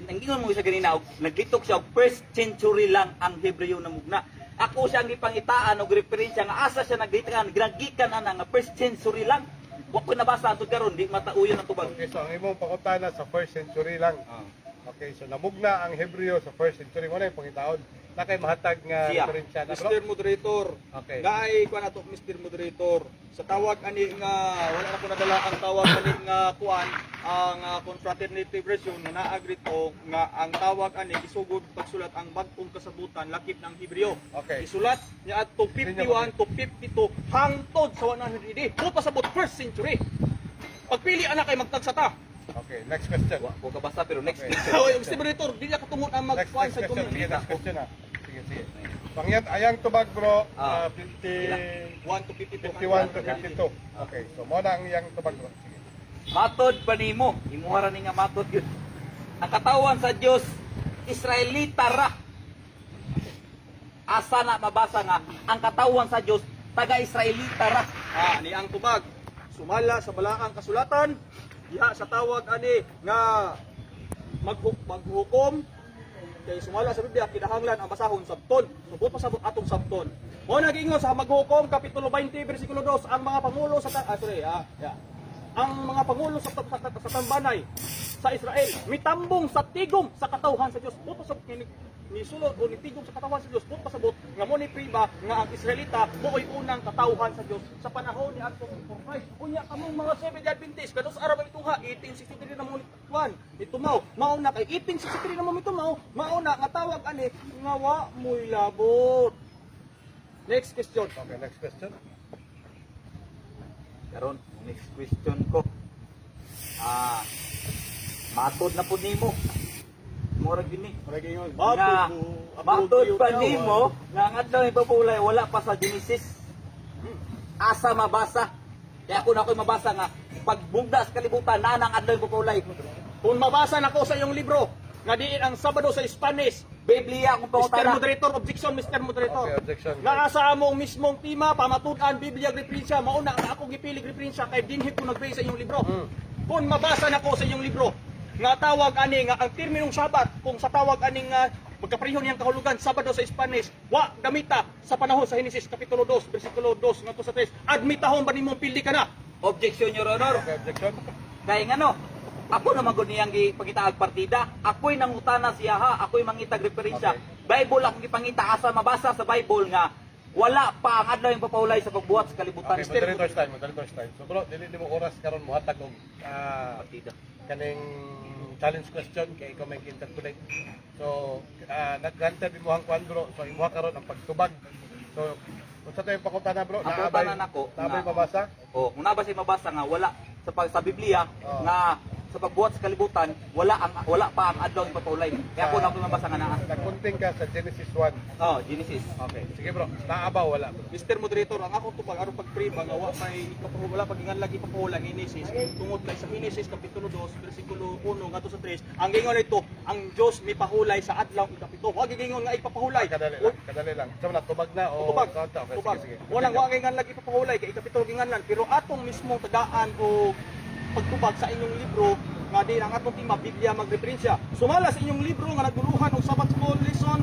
nangingon mo sa ganina og naglitok siya og first century lang ang Hebreo namugna. Ako siya ang gipangitaan og referensya nga asa siya naglitan ginagikan ana nga first century lang. Wa ko nabasa antud karon di matauyon ang tubag. Okay, so ang imong pangutana sa first century lang. Okay, so namugna ang Hebreo sa first century. Mo na yung pangitaon. Na kay mahatag nga Siya. referensya na bro. Mr. Moderator, Okay. naay kuan ato Mr. Moderator sa tawag ani nga wala na ko nadala ang tawag ani nga kuan ang confraternity version nga naa grito nga ang tawag ani isugod pagsulat ang bag-ong kasabutan lakip ng Hebreo. Okay. Isulat niya adto 51 to 52 hangtod sa 100 AD. Mo pasabot first century. Pagpili ana kay magtagsa ta. Okay, next question. Wa ko kabasa pero next Okay. question. Oy, Mr. Moderator, di na katungod ang Next, magkuan next sa question. comment. Sige, next question na. Sige, sige. Pangyat, ayang tubag bro, 50, 1 to 52. 51 to 52. Okay, so mo na ang iyang tubag bro. Sige. Matod pa nimo, imuha ra ni nga matod yun. Ang katawan sa Dios Israelita ra. Asa na mabasa nga ang katawan sa Dios taga-Israelita ra. Ni ang tubag sumala sa balaang kasulatan diha sa tawag ani nga maghukom kay sumala sa Biblia kinahanglan ang basahon sabton. Subot pasabot atong sabton. Mo na giingon sa maghukom kapitulo 20 bersikulo 2 ang mga pangulo sa sorry yeah. Ang mga pangulo sa tambanay sa Israel mitambong sa tigom sa katawhan sa Dios. Buot pasabot ni nisulod o nitigom sa katawhan sa Dios. Buot pasabot nga mo ni priba nga ang Israelita mo'y unang katawhan sa Dios sa panahon ni adtong before Christ. Unya kamong mga Seventh Adventist kadto sa araw itong ha 1863 na mo ni kwan itumaw mao na kay 1863 na mo mitumaw mao na nga tawag ani nga wa mo'y labot. Next question. Okay, next question. Karon, next question ko. Matod na pud nimo. Murag yun ni. Nga, matod pa nimo nga ang adlaw ni Papulay wala pa sa Genesis. Asa mabasa. Kaya ako na ako'y mabasa nga pagbugda sa kalibutan na ang adlaw ni Papulay. Kung mabasa nako sa iyong libro nga diin ang Sabado sa Spanish, Biblia akong Mr. pangutana. Moderator, objection, Mr. Moderator. Okay, objection. Naa sa among mismong tema, pamatud-an, Biblia, referensya, mauna nga ako gipilig referensya kay dinhi ko nag-base sa inyong libro. Kung mabasa nako sa inyong libro, nga tawag ani nga ang terminong Sabat, kung sa tawag ani nga magkapareho niyang kahulugan Sabado sa Spanish, wa gamita sa panahon sa Henesis kapitulo 2, bersikulo 2 ngadto sa 3. Admitahon ba nimong pili ka na? Objection, Your Honor. Okay, objection. Kay ngano, Ako na magud niyang gipangitaag partida. Ako'y nangutana siya ha, ako'y mangitag referensya. Bible akong gipangita, asa mabasa sa Bible nga wala pa ang adlaw ipapahulay sa pagbuhat sa kalibutan? Okay, moderator's time, moderator's time. So bro, dili nimo oras karon mohatag og Partida. kaning challenge question kay ikaw may interpolate. So, not granted imuhang kuan, bro. So imuha karon ang pagtubag. So, unsa tayo pangutana, bro? Ang pangutana nako, Naabay mabasa? Oh, kung na ba siya mabasa nga wala sa Biblia nga sa pagbuhat sa kalibutan wala pa ang adlaw ipapahulay. Kaya ako na ako mabasa nga naa. Nagkunting ka sa Genesis 1. Oh, Genesis. Okay, sige bro. Naa ba wala, bro? Mr. Moderator, ang akong tubag aron pagpriba nga wa may wala paginganlag ipapahulay ang Genesis tungod kay sa Genesis kapitulo 2 bersikulo 1 ngadto sa 3, ang gingon nito ang Dios mipahulay sa adlaw ikapito. Wa gigingon nga ipapahulay. Kadali lang, kadali lang. So natubag na o Tubag. Kaunta? Okay, Tubag. sige, sige. Walang wa gingan lagi ipapahulay kay ikapito ginganlan, pero atong mismong tagaan o pagtubag sa inyong libro nga di ang atong tema Biblia magreferensya. Sumala sa inyong libro nga naguluhan og Sabbath School lesson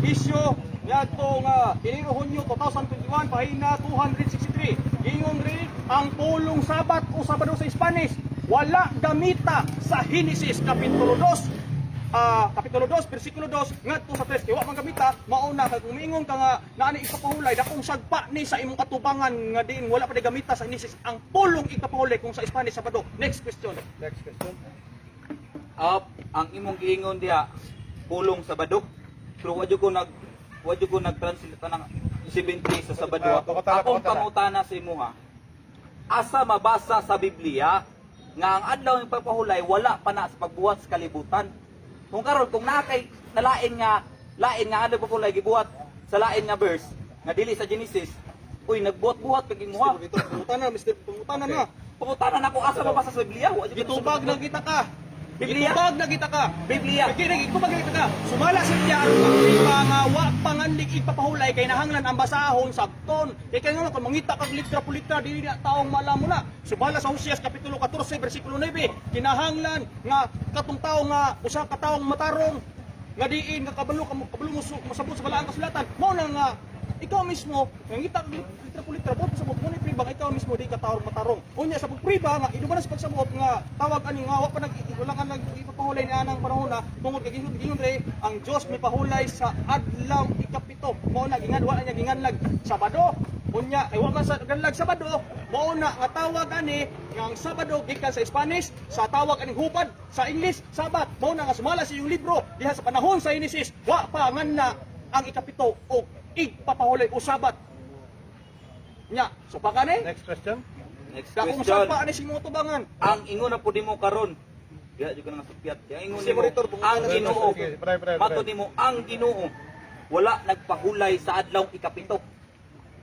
issue niadto nga Enero Hunyo 2021 pahina 263. Ingon rin ang pulong Sabat o Sabado sa Spanish wala gamita sa Genesis kapitulo 2, kapitulo 2 bersikulo 2 ngadto sa 3, kay wa man gamita. Mauna kay kung miingon ka nga naa ni ipapahulay, dakong sagpa ni sa imong katubangan nga diin wala pa ni gamita sa Genesis ang pulong ipapahulay kung sa Spanish Sabado. Next question. Next question. Up ang imong giingon diha pulong Sabado. Pero wa jud ko nag-translate ng 70 sa Sabado. Ah, pangutana, Akong pangutana. pangutana sa imuha. Asa mabasa sa Biblia nga ang adlaw ng pagpahulay wala pa na sa pagbuhat sa kalibutan? Kung karon kung naa kay nalain nga lain nga adlaw pagpahulay gibuhat sa lain nga verse nga dili sa Genesis, uy, nagbuhat-buhat kag imuha. Mr. Pangutana, Mr. Pangutana na. Pangutana nako, asa mabasa sa Biblia? Wa jud ko Gitubag na kita ka. Biblia? Gitubag na kita ka. Biblia. Kaya nagitubag na kita ka. Sumala sa niya aron pagpriba nga wa panganlig ipapahulay kay nahanglan ang basahon sabton. Kay kay nga kung mangita kag litra po litra dili na taong malamo na. Sumala sa Hosias kapitulo 14 bersikulo 9, kinahanglan nga katong tawo nga usa ka taong matarong nga diin nga kabalo kabalo mo mosabot sa balaang kasulatan. Mao na nga ikaw mismo nangita kag litra po litra po sa mo ni priba nga ikaw mismo di ka taong matarong. Unya sa pagpriba nga iduman sa pagsabot nga tawag ani nga wa pa nag wala ka nag ipapahulay ni anang panahon na tungod kay gingon gingon re ang Dios may pahulay sa adlaw ikapito. Mao na gingan wala niya ginganlag Sabado. Unya kay wa man sa ganlag Sabado, mao na nga tawag ani nga ang Sabado gikan sa Spanish sa tawag aning hubad sa English Sabat. Mao na nga sumala sa iyong libro diha sa panahon sa Genesis wa pa nganna ang ikapito o igpapahulay o Sabat. Nya, so pa kani? Next question. Next Dakong question. sapa ani si mo tubangan. Ang ingon na pud nimo karon. Diha jud ka na nga supyat. Ang ingon Si nimo, Monitor, bungod ang na- Ginoo. Sige, pre, pre, pre. Matod nimo ang Ginoo wala nagpahulay sa adlaw ikapito.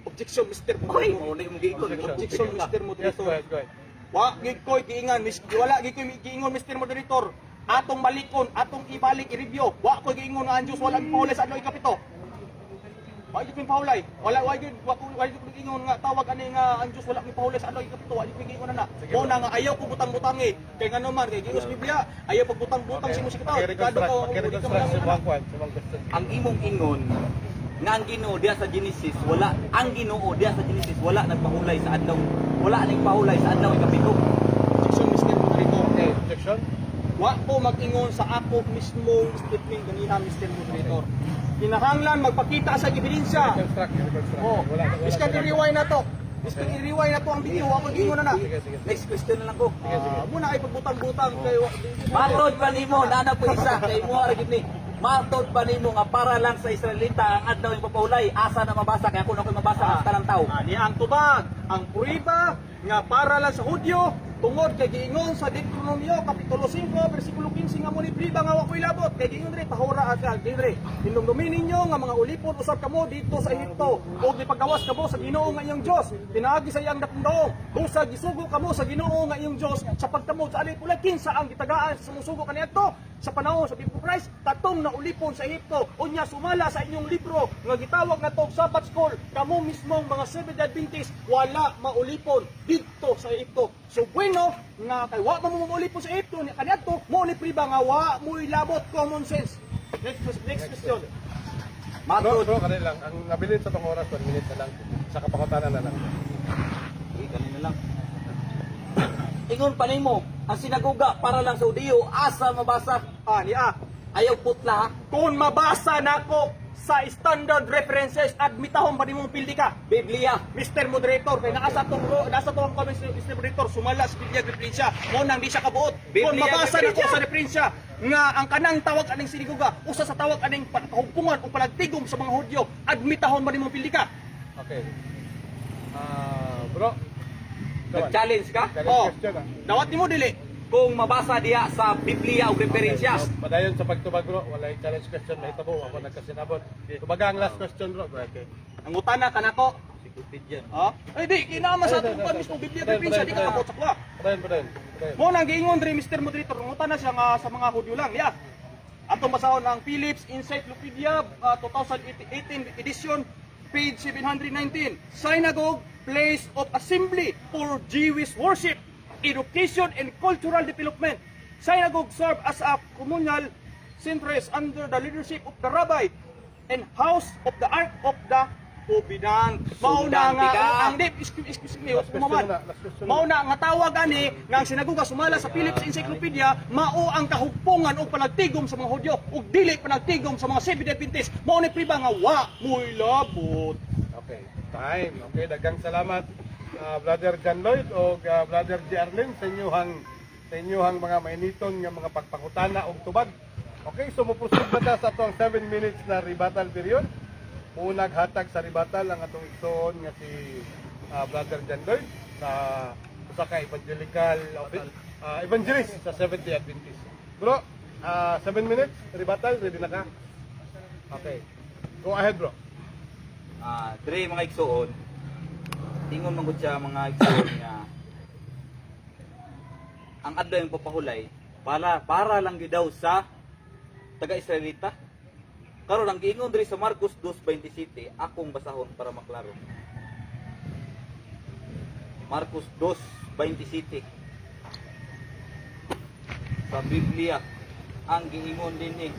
Objection, Mr. Oy, Moderator. mao na imong giingon. Objection, Mr. Yes, Moderator. go ahead, go ahead. Wa gid koy giingan, mis, wala gid koy giingon, Mr. Moderator. Atong malikon, atong ibalik i-review. Wa koy giingon nga ang Dios wala gipahulay sa adlaw ikapito. Wa gid koy pahulay. Wala wa gid wa ko wa gid koy giingon nga tawag ani nga ang Dios wala gipahulay sa adlaw ikapito. Wa gid koy giingon na. Sige, Mo na nga ayaw ko butang-butangi. Kay ngano man kay giingon sa Biblia, ayaw pagbutang-butang sa imong sikataw. Delikado Paki-reconstruct, ko, di ka paki-reconstruct sa malangan. mga kwan, sa mga question. Ang imong ingon nga ang Ginoo diha sa Genesis wala, ang Ginoo diha sa Genesis wala nagpahulay sa adlaw, wala nagpahulay sa adlaw ikapito. Objection, Mr. Moderator. Okay, objection. Wa ko mag-ingon sa ako mismong statement ganiha, Mr. Moderator. Kinahanglan magpakita sa ebidensya. Reconstruct, reconstruct. Oh, Wala, wala. biskan i-rewind na to. Biskan i-rewind na to ang video, ako gingon na na. Sige, sige. Next question na lang ko. Sige, sige. Ah, muna ay pagbutang-butang kay Matod pa nimo nana po isa kay mo ra gid ni. Matod pa nimo nga para lang sa Israelita ang adlaw ipapahulay? Asa na mabasa? Kay ako na ko'y mabasa ang tanang tao. Ah, niya ang tubag, ang prueba nga para lang sa Hudyo tungod kay giingon sa Deuteronomio kapitulo 5 bersikulo 15 nga mo ni priba nga wa koy labot kay giingon diri tahora at diri hinumdumin ninyo nga mga ulipon usab kamo didto sa Ehipto ug gipagawas kamo sa Ginoo nga inyong Dios pinaagi sa iyang dakong daong. Busa gisugo kamo sa Ginoo nga inyong Dios sa pagtamod sa alipulay. Kinsa ang gitagaan sa sumusugo kaniadto sa panahon sa before Christ? Katong naulipon sa Ehipto. Unya sumala sa inyong libro nga gitawag na tog Sabbath School, kamo mismong mga Seventh Adventist wala maulipon didto sa Ehipto. So bueno nga kay wa man mo maulipon sa Ehipto ni kaniadto, mo ni priba nga wa mo'y labot common sense. Next question. Bro, Matod bro, kanil lang. Ang nabilin sa tong oras, 1 minute na lang. Sa kapakutanan na lang. Eh, kanina lang. Ingon pa nimo, ang sinagoga para lang sa Hudiyo, asa mabasa? Ah, niya. Ayaw putla ha. Kung mabasa nako sa standard references, admitahon pa nimong pildi ka. Biblia. Mr. Moderator, kay naa sa tong nasa tong kami si Mr. Moderator, sumala sa Biblia referensya, mo nang di siya kabuot. Kung Biblia mabasa nako referensya. sa referensya nga ang kanang tawag aning sinagoga, usa sa tawag aning kahugpungan o palagtigom sa mga Hudyo, admitahon ba nimong pildi ka? Okay. Ah, bro. Nag-challenge ka? Challenge Oh. question ah. Dawat nimo dili. Kung mabasa diha sa Biblia o referensya. Okay, so, padayon sa pagtubag, bro, walay challenge question mahitabo, ako nagkasinabot. Tubaga ang last question, bro. Go ahead. Ang utana kanako. Oh? Ay di kinama sa Ay, atong ay, pan ay, mismo Biblia ay, referensya ay, di ka ay, kabot sa kuha. Padayon, padayon. Padayon. Mo nang giingon diri Mr. Moderator, ngutana siya nga sa mga Hudyo lang. Ya. Atong basahon ang Phillips Encyclopedia 2018 edition, page 719. Synagogue, place of assembly for Jewish worship, education and cultural development. Synagogue served as a communal centers under the leadership of the rabbi and house of the Ark of the Covenant. Mao na Sundan nga ka. ang di, excuse, excuse me, Last question umaman. na, last question na. Mao na nga tawag ani nga ang sinagoga sumala sa Phillips Encyclopedia mao ang kahugpongan og panagtigom sa mga Hudyo ug dili panagtigom sa mga Seventh-day Adventist. Mao ni priba nga wa mo'y labot. Okay, time. Okay, daghang salamat, Brother John Lloyd o Brother G. Arlene sa inyuhang mga mainiton nga mga pagpangutana og tubag. Okay, so mo-proceed ba ta sa atong 7 minutes na rebuttal period? Unag hatag sa rebuttal ang atong igsoon nga si Brother John Lloyd sa usa ka evangelical evangelist sa Seventh-day Adventist. Bro, 7 minutes rebuttal, ready na ka? Okay. Go ahead, bro. Ah, dre mga igsuon. Ingon man gud siya mga igsuon nga ang adlaw yung papahulay para para lang gyud daw sa taga-Israelita. Karon ang giingon diri sa Marcos 2:27, akong basahon para maklaro. Marcos 2:27 sa Biblia ang giingon dinhi.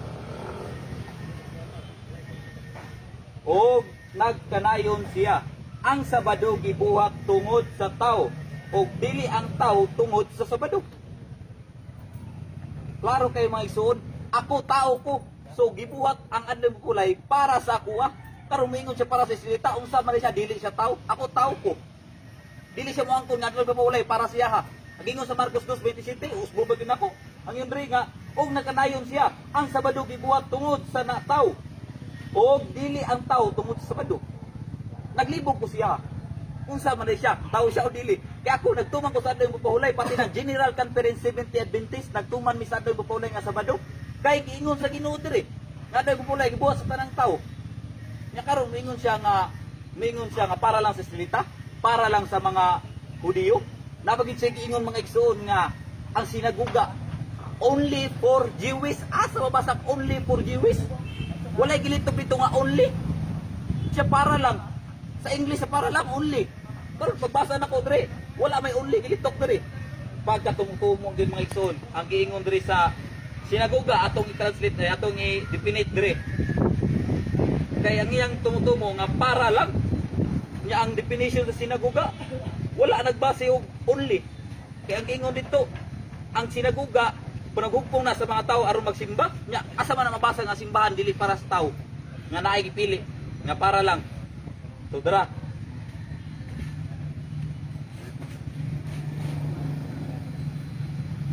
Og nagkanayon siya, ang Sabado gibuhat tungod sa tao og dili ang tao tungod sa Sabado. Klaro kayo mga igsoon, ako tao ko. So gibuhat ang adlaw kulay para sa ako ah. Karon moingon siya para sa Israelita, unsa man siya, dili siya tao, ako tao ko. Dili siya moangkon nga adlaw kulay para siya ha. Ang ingon sa Marcos 2:27, usbo ba gyud nako. Ang yun diri nga og nagkanayon siya, ang Sabado gibuhat tungod sa na tao og dili ang tao tungod sa Sabado. Naglibog ko siya. Unsa man siya, tao siya o dili. Kaya ako nagtuman ko sa adlaw mapahulay pati ng General Conference 70 Adventist nagtuman mi sa adlaw mapahulay nga Sabado. Kay giingon sa Ginoo diri. Nga adlaw mapahulay gibuhat sa tanang tao. Nya karon mingon siya nga para lang sa Israelita, para lang sa mga Hudiyo. Nabagid siya giingon mga igsoon nga ang sinaguga only for Jewish. Asa mabasa only for Jewish? Walay gilitob dito nga only. Siya para lang. Sa English sa para lang only. Pero pagbasa na ko dre, wala may only gilitok dre. Pagkatumutumo gyud mga igsoon, ang giingon dre sa sinagoga atong i-translate ay atong i-definite dre. Kay ang iyang tumutumo nga para lang niya ang definition sa sinagoga wala nagbase og only. Kay ang giingon dito, ang sinagoga panaghugpong na sa mga tao aron magsimba nya asa man na mabasa nga simbahan dili para sa tao nga naay gipili nga para lang. So dara,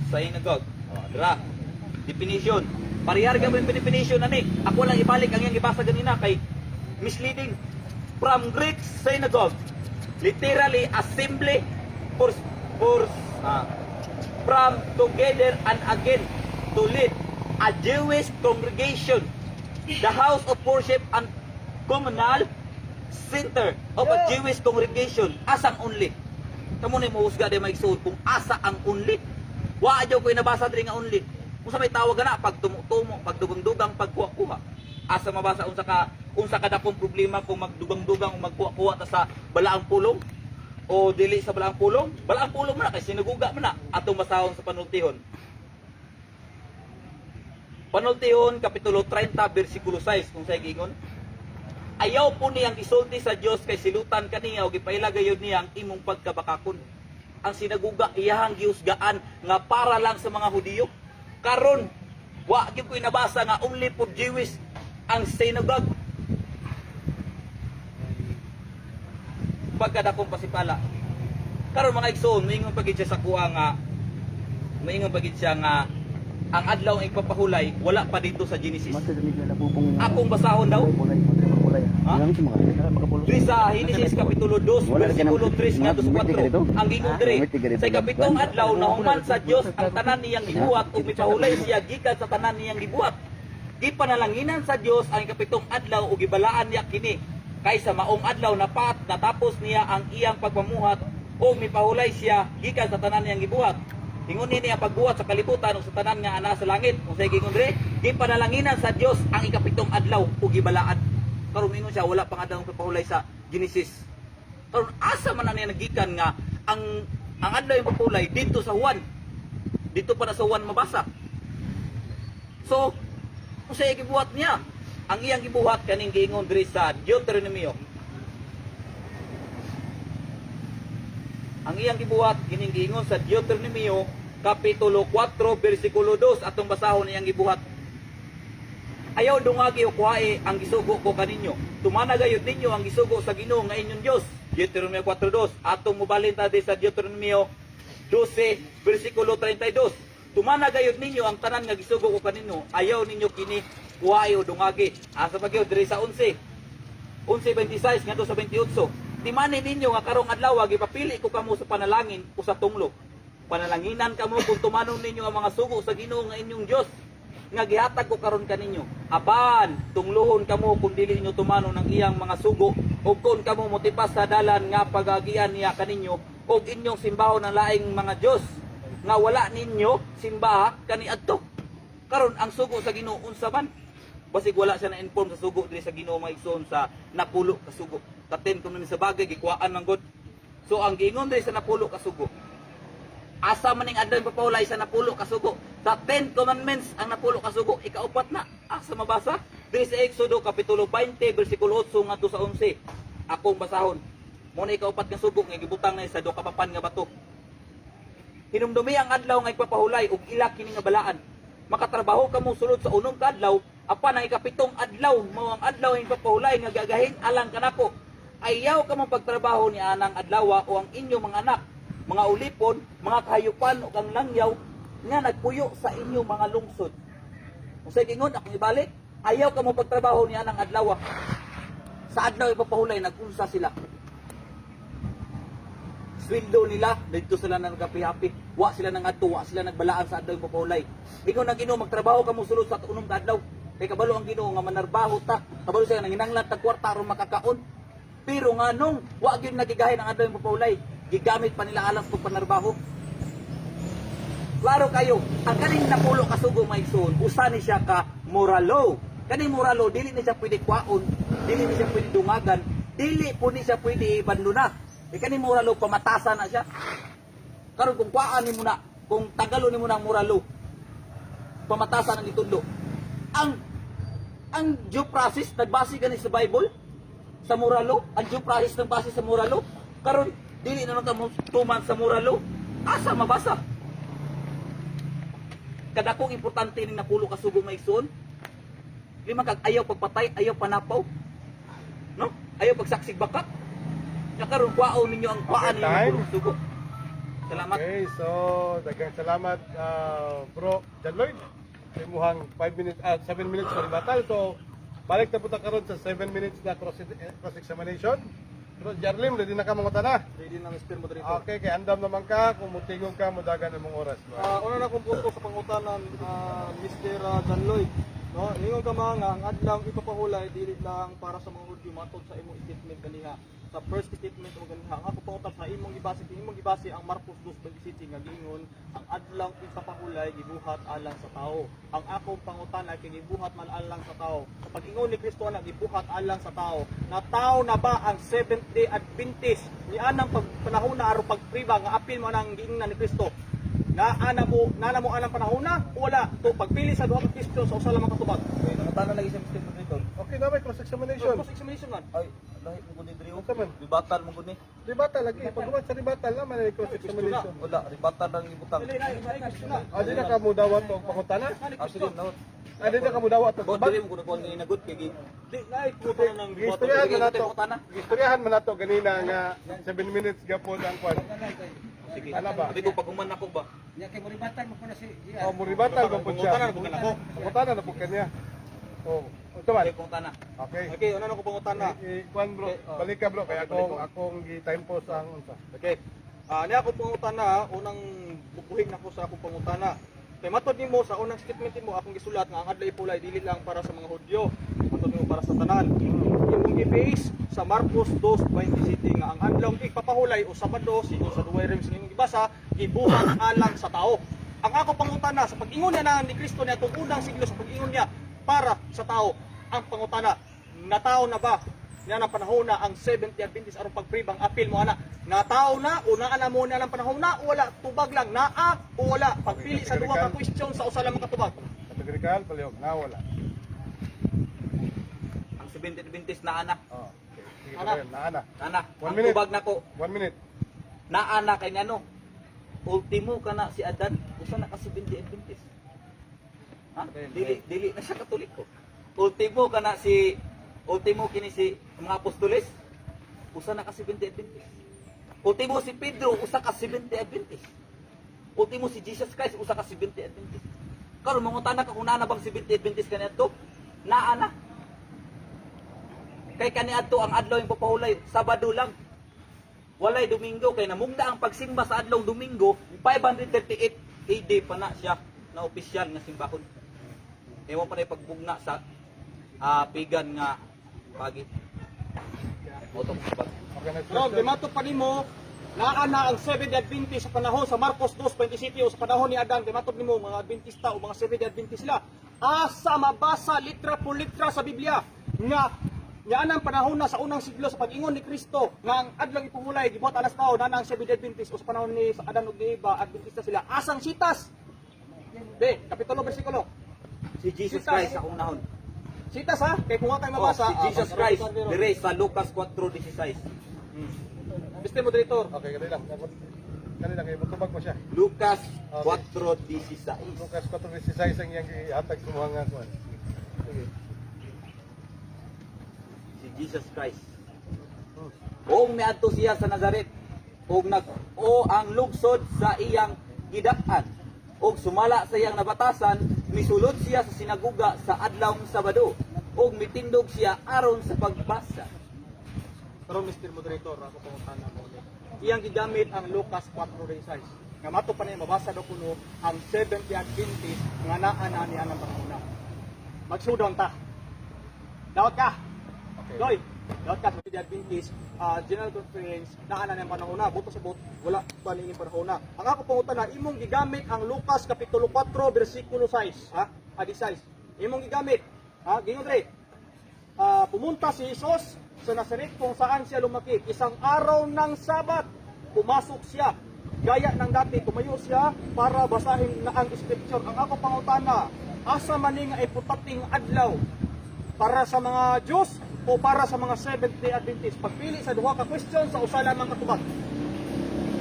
synagogue. Oh, dara, definition. Parehar ka yung definition ani. Ako lang ibalik ang iyang gibasa ganina kay misleading. From Greek synagogue, literally assembly for from together and again to lead a Jewish congregation, the house of worship and communal center of a Jewish congregation. Asang only? Kamo ni mohusga di maigsuod kung asa ang only. Wa adyo ko nabasa diri nga only. Unsa may tawag na pag tumo-tumo, pag dugang-dugang, pagkuha-kuha. Asa mabasa unsa ka dakong problema kung magdugang-dugang o magkuha-kuha ta sa balaang pulong o dili sa balaang pulong? Balaang pulong man na kay sinaguga man na atong basahon sa panultihon. Panultihon kapitulo 30 bersikulo 6 kung sa giingon. Ayaw po niyang isulti sa Dios kay silutan kaniya o gipaila gayud niya ang imong pagkabakakon. Ang sinaguga iyahang gihusgaan nga para lang sa mga Hudiyo. Karon wa gyud ko'y nabasa nga only for Jewish ang synagogue. Pagkadakong pasipala. Karon, mga igsoon, moingon pa gid siya nga ang adlaw ang ipapahulay wala pa dito sa Genesis. Akong basahon daw. Ha? Diri sa Genesis kapitulo 2 versikulo 3 ngadto sa 4. Ang giingon diri sa ikapitong adlaw, nahuman sa Dios ang tanan niyang gibuhat ug mipahulay siya gikan sa tanan niyang gibuhat. Gipanalanginan sa Dios ang ikapitong adlaw ug gibalaan niya kini. Kay sa maong adlaw natapos niya ang iyang pagpamuhat ug mipahulay siya gikan sa tanan niyang gibuhat. Ingon niya ang pagbuhat sa kalibutan ug sa tanan nga ana sa langit. Kung sa giingon diri, gipanalanginan sa Dios ang ikapitong adlaw ug gibalaan. Karon mingon siya wala pang adlaw pagpahulay sa Genesis. Karon asa man na niya nagikan nga ang adlaw yung pagpahulay dito sa Juan? Dito pa na sa Juan mabasa. So, kung siya gibuhat niya, ang iyang gibuhat kaning giingon diri sa Deuteronomio. Ang iyang gibuhat kining giingon sa Deuteronomio kapitulo 4 bersikulo 2, atong basahon iyang gibuhat. "Ayaw dungagi o kuhae ang gisugo ko kaninyo. Tumana gayud ninyo ang gisugo sa Ginoo nga inyong Dios." Deuteronomio 4:2. Atong mobalin ta sa Deuteronomio 12 bersikulo 32. "Tumana gayud ninyo ang tanan nga gisugo ko kaninyo. Ayaw ninyo kini kuhae o dungagi." Asa pa gyud diri sa 11. 11:26 ngadto sa 28. "Timani ninyo nga karong adlaw gipapili ko kamo sa panalangin o sa tunglo. Panalanginan kamo kung tumanon ninyo ang mga sugo sa Ginoo nga inyong Dios nga gihatag ko karon kaninyo. Apan tunglohon kamo kung dili ninyo tumanon ang iyang mga sugo ug kung kamo motipas sa dalan nga pagagian niya kaninyo ug inyong simbahon ang laing mga dios nga wala ninyo simbaha kaniadto." Karon ang sugo sa Ginoo unsa man? Basig wala siya na-inform sa sugo diri sa Ginoo, mga igsoon, sa napulo ka sugo. Katen kung sa bagay gikuhaan man gud. So ang giingon diri sa napulo ka sugo, asa man ning adlaw papahulay sa napulo ka sugo? Sa Ten Commandments ang napulo ka sugo, ikaupat na. Asa mabasa? Diri sa Exodo kapitulo 20 bersikulo 8 ngadto sa 11. Akong basahon. Mo na ikaupat nga sugo nga gibutang na sa duha ka papan nga bato. "Hinumdumi ang adlaw nga ipapahulay ug ila kini nga balaan. Makatrabaho kamo sulod sa unom ka adlaw, apan ang ikapitong adlaw mao ang adlaw nga ipapahulay nga gagahin alang kanako. Ayaw kamo pagtrabaho ni anang adlaw o ang inyong mga anak, mga ulipon, mga kahayupan ug ang langyaw nga nagpuyo sa inyong mga lungsod." Unsay giingon? Akong ibalik, ayaw kamo pagtrabaho ni anang adlaw. Sa adlaw ipapahulay nag-unsa sila? Sweldo nila dito sila na nagkapi-happy. Wa sila nang adto, wa sila nagbalaan sa adlaw ipapahulay. Ingon ang Ginoo, magtrabaho kamo sulod sa unom ka adlaw. Kay kabalo ang Ginoo nga manarbaho ta. Kabalo siya nanginanglan tag kwarta aron makakaon. Pero nganong wa gyud nagigahin ang adlaw ipapahulay, gigamit pa nila alang sa pagpanarbaho. Klaro kayo, ang kaning napulo ka sugo, mga igsoon, usa ni siya ka moral law. Kaning moral law, dili ni siya pwede kwaon, dili ni siya pwede dungagan, dili po ni siya pwede ibanduna. E kaning moral law, pamatasan na siya. Karon kung kwaan nimo na, kung tagalo nimo na ang moral law, pamatasan ang gitudlo. Ang due process nagbase gani sa Bible, sa moral law, ang due process nagbase sa moral law. Karon dili na lang ka mo tuman sa moral law. Asa mabasa? Kadakong importante ning napulo ka sugo, mga igsoon. Lima kag ayaw pagpatay, ayaw panapaw. No? Ayaw pagsaksig baka. Nya karon kwaon ninyo ang kwaan Okay, ninyo time. napulo ka sugo. Salamat. Okay, so daghang salamat, bro John Lloyd, sa imuhang 5 minutes, 7 minutes sa rebuttal. So balik na po ta karon sa 7 minutes na cross examination. Bro Jarlim, ready na ka mangutana? Ready na, Mr. Moderator. Okay, kay andam naman ka, kung mutingog ka, mudagan imong oras. Una na kong punto sa pangutanan, Mr. John Lloyd. No, ningon ka mga nga ang adlaw ipapahulay dili lang para sa mga Hudyo matod sa imong statement ganiha. Sa first statement mo ganiha, ang ako pangutan sa imong gibase ang Marcos 2:27 nga giingon ang adlaw ipapahulay gibuhat alang sa tao. Ang akong pangutana kay gibuhat man alang sa tao. Sa pag-ingon ni Kristo na gibuhat alang sa tao, na tao na ba ang Seventh Day Adventist ni anang pagpanahon na aron pagpriba nga apil mo nang giingnan ni Kristo? Na mo anang panahon na o wala to pagpili sa duha ka Kristo sa usa lamang katubag? Okay, nangutana lagi siya, Mr. Moderator. Okay na may cross examination. Cross examination man. Ay, Lahi mo gud ni diri, oh. Unsa man? Rebuttal mo gud ni. Rebuttal lagi. Pag human sa rebuttal naman ay cross examination. Wala, rebuttal lang ibutang. Ah, di na ka mo dawat og pangutana? Ah, sige, nawat. Ah, di na ka mo dawat og Bo, tubag? diri mo kuno kuan ni nagot kay Di na ikuto na ng Gistoryahan man nato. Pangutana. Gistoryahan man nato ganina nga 7 minutes gapon ang kwan. Sige. Ala ba? Sabi ko pag human ako ba? Nya kay moribatan mo ko na si GR. Oh, mo rebuttal ba pud siya? Pangutana na pud ako. Pangutana na pud kanya. Oh, unsa man? Okay, pangutana. Okay. Okay, una na ko pangutana. Eh, kwan bro, Okay, oh. balik ka bro kay Okay, balik akong ko. akong gi-time pause ang unsa. Okay. Ah, niya ako pangutana, unang bubuhig nako sa akong pangutana. Kay matod nimo sa unang statement nimo akong gisulat nga ang adlaw ipulay dili lang para sa mga Hudyo, matod nimo para sa tanan. Imong gi-base sa Marcos 2:27 nga ang adlaw ipapahulay o Sabado sigon sa duway rems nga imong gibasa, gibuhat alang sa tao. Ang ako pangutana sa pag-ingon niya na ni Kristo niya itong unang siglo sa pag-ingon niya para sa tao, ang pangutana, natao na ba niya na panahon na ang 70 Adventist aron pagpribang apil mo ana, natao na o naa na mo niya ng panahon na o wala, tubag lang naa o wala, pagpili sa duha ka question sa usa lamang ka tubag. Categorical palihog na wala. Ang 70 Adventist na ana. Oh, okay. Sige, Ana. padayon. Naa na. Ana, One ang minute. tubag nako 1 minute. naa na kay ngano. Ultimo kana si Adan, usa na ka 70 Adventist. Ha? Dili dili na siya Katoliko. Ultimo kana si ultimo kini si mga apostoles, usa na ka 70 Adventist. Ultimo si Pedro, usa ka 70 Adventist. Ultimo si Jesus Christ, usa ka 70 Adventist. Karon mangutana ka kung naa na bang 70 Adventist kaniadto? Naa na. Kay kaniadto ang adlaw yung papahulay, Sabado lang. Walay Domingo kay namugna ang pagsimba sa adlaw Domingo 538 AD pa na siya na opisyal nga simbahon. Ewan pa na pagbugna sa pagan nga pagi. Otong sabag. Okay, next Ron, question. bimato pa nimo naa na ang 70 Adventist sa panahon sa Marcos 2:27 o sa panahon ni Adan, bimatod nimo mga Adventista o mga 70 Adventist sila. Asa mabasa litra por litra sa Biblia nga nga anang panahon na sa unang siglo sa pag-ingon ni Kristo nga ang adlaw ipuhulay gibuhat alas tao na ang 70 Adventist o sa panahon ni Adan ug ni Eva Adventista sila, asang sitas? Be, kapitulo bersikulo. Si Jesus Sitas. Christ akong nahon. Sitas ha, kay kung wa kay Oh, mabasa, si Jesus ah, Christ dire sa Lucas 4:16. Mr. Moderator, Okay, kani lang. Kani lang kay mutubag mo siya. Lucas Okay. 4:16. Lucas 4:16 ang iyang gihatag sa mga nga kwan. Sige. Si Jesus Christ. Ug miadto siya sa Nazaret ug nag o ang lungsod sa iyang gidak-an ug sumala sa iyang nabatasan, misulod siya sa sinaguga sa adlawng Sabado ug mitindog siya aron sa pagbasa. Pero Mr. Moderator, ako pangutana mo ulit. Iyang gigamit ang Lucas 4:16. Nga mato pa niya mabasa daw kuno ang 70 Adventist nga naa na niya ang panahon. Magsudon ta. Daot ka. Okay. Doy, daot ka sa 70 Adventist General Conference naa na niyang panahon na. Buto sa bot, wala pa niining panahon na. Ang ako pangutana, imong gigamit ang Lucas kapitulo 4 bersikulo 6, ha? Adi 6. Imong gigamit, ha? Gingon dre. Ah, pumunta si Jesus sa Nazaret kung saan siya lumaki. Isang araw ng Sabat, pumasok siya. Gaya ng dati, tumayo siya para basahin na ang scripture. Ang ako pangutana, asa man ni nga iputating adlaw para sa mga Diyos o para sa mga Seventh-day Adventist? Pagpili sa duha ka question sa usa lamang ka tubag.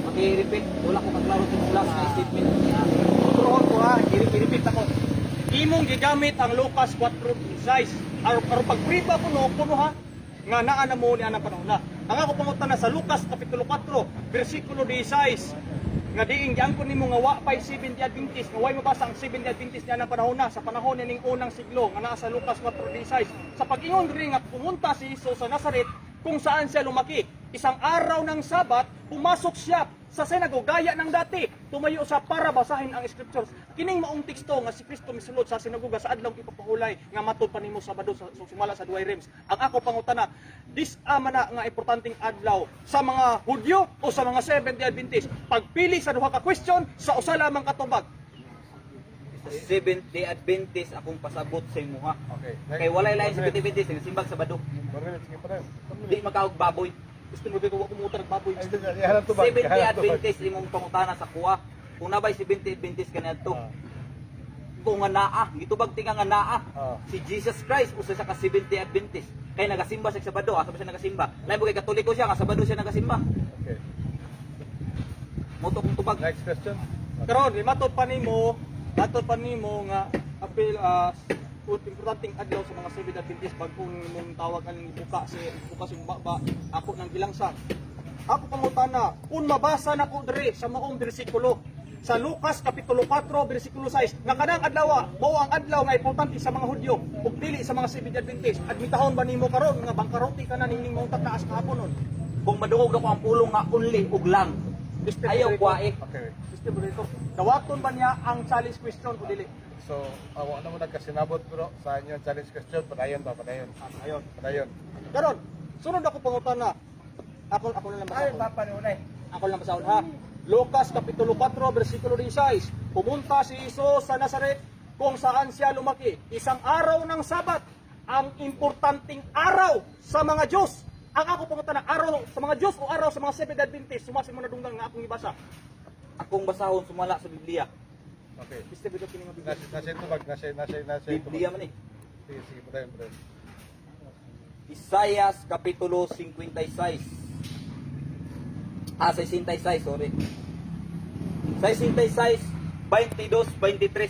Okay, repeat. Wala ko kaklaro sa last na statement niya. Turuhon ko ha, i-repeat ako. Imong gigamit ang Lucas 4:16. Aron aron pagpriba kuno kuno ha nga naa na mo ni anang panahon na. Ang ako pangutana sa Lucas kapitulo 4 bersikulo 16 nga diin giangkon nimo nga wa pay 70 Adventist nga way mabasa ang 70 Adventist niya ng panahon na sa panahon nining unang siglo nga naa sa Lucas 4:16 sa pag-ingon diri nga pumunta si Jesus sa Nazaret kung saan siya lumaki. Isang araw ng Sabat, pumasok siya sa sinagoga gaya ng dati. Tumayo siya para basahin ang scriptures. Kining maong teksto nga si Kristo misulod sa sinagoga sa adlaw ipapahulay nga matud pa nimo Sabado sa sumala sa duay rems. Ang ako pangutana, dis ama na nga importanteng adlaw sa mga Hudyo o sa mga Seventh-day Adventist? Pagpili sa duha ka question sa usa lamang katubag. Seventh Day Adventist akong pasabot sa imuha. Okay. Kay walay lain One sa minute. Adventist nga simbag Sabado. 1 minute, sige pa tayo. Di makaog baboy. Gusto mo dito wa kumutar baboy. Ay, ihalang tubag. Seventh Day ihalang tubag. Adventist imong pangutana sa kuha. Kung nabay 70 Adventist kaniadto. Ah. ko nga naa, gitubag tinga nga naa. Ah. Si Jesus Christ usa sa ka 70 Adventist. Kay nagasimba siya sa Sabado, asa ba siya nagasimba? Lain mo kay Katoliko siya nga Sabado siya nagasimba. Okay. Moto kong tubag. Next question. Karon, matod pa nimo nga apil importanteng adlaw sa mga Seventh Adventist bagong imong tawag aning buka si buka si baba ako nang gilangsan. Ako pangutana, kung mabasa nako diri sa maong bersikulo sa Lucas kapitulo 4 bersikulo 6 nga kanang adlaw mao ang adlaw nga importante sa mga Hudyo ug dili sa mga Seventh Adventist, admitahon ba nimo karon nga bangkarote ka na ningning mong tataas kahapon nun? Kung madungog na ko ang pulong nga only ug lang. Mr. Ayaw Moderator. kwae. Okay. Mr. Moderator, dawaton ba niya ang challenge question o dili? So, awa na mo nagkasinabot, bro, sa inyo ang challenge question. Padayon ba? Padayon. Ah, ayon. Padayon. Karon, sunod ako pangutana. Ako na lang Ay, basahon. papa ni unay. Ako lang basahon ha. Lucas kapitulo 4 bersikulo 16. Pumunta si Jesus sa Nazaret kung saan siya lumaki. Isang araw ng Sabat, ang importanteng araw sa mga Diyos. Ang ako pangutana, araw sa mga Diyos o araw sa mga Seventh Adventist? Sumasin mo na dunggan nga akong ibasa. Akong basahon sumala sa Biblia. Okay. Mr. Bido, kini nga Biblia. Nasa tubag, nasa Biblia man eh. Sige, sige, padayon, padayon. Isayas kapitulo 56. Ah, 66, sorry. 66, 22, 23.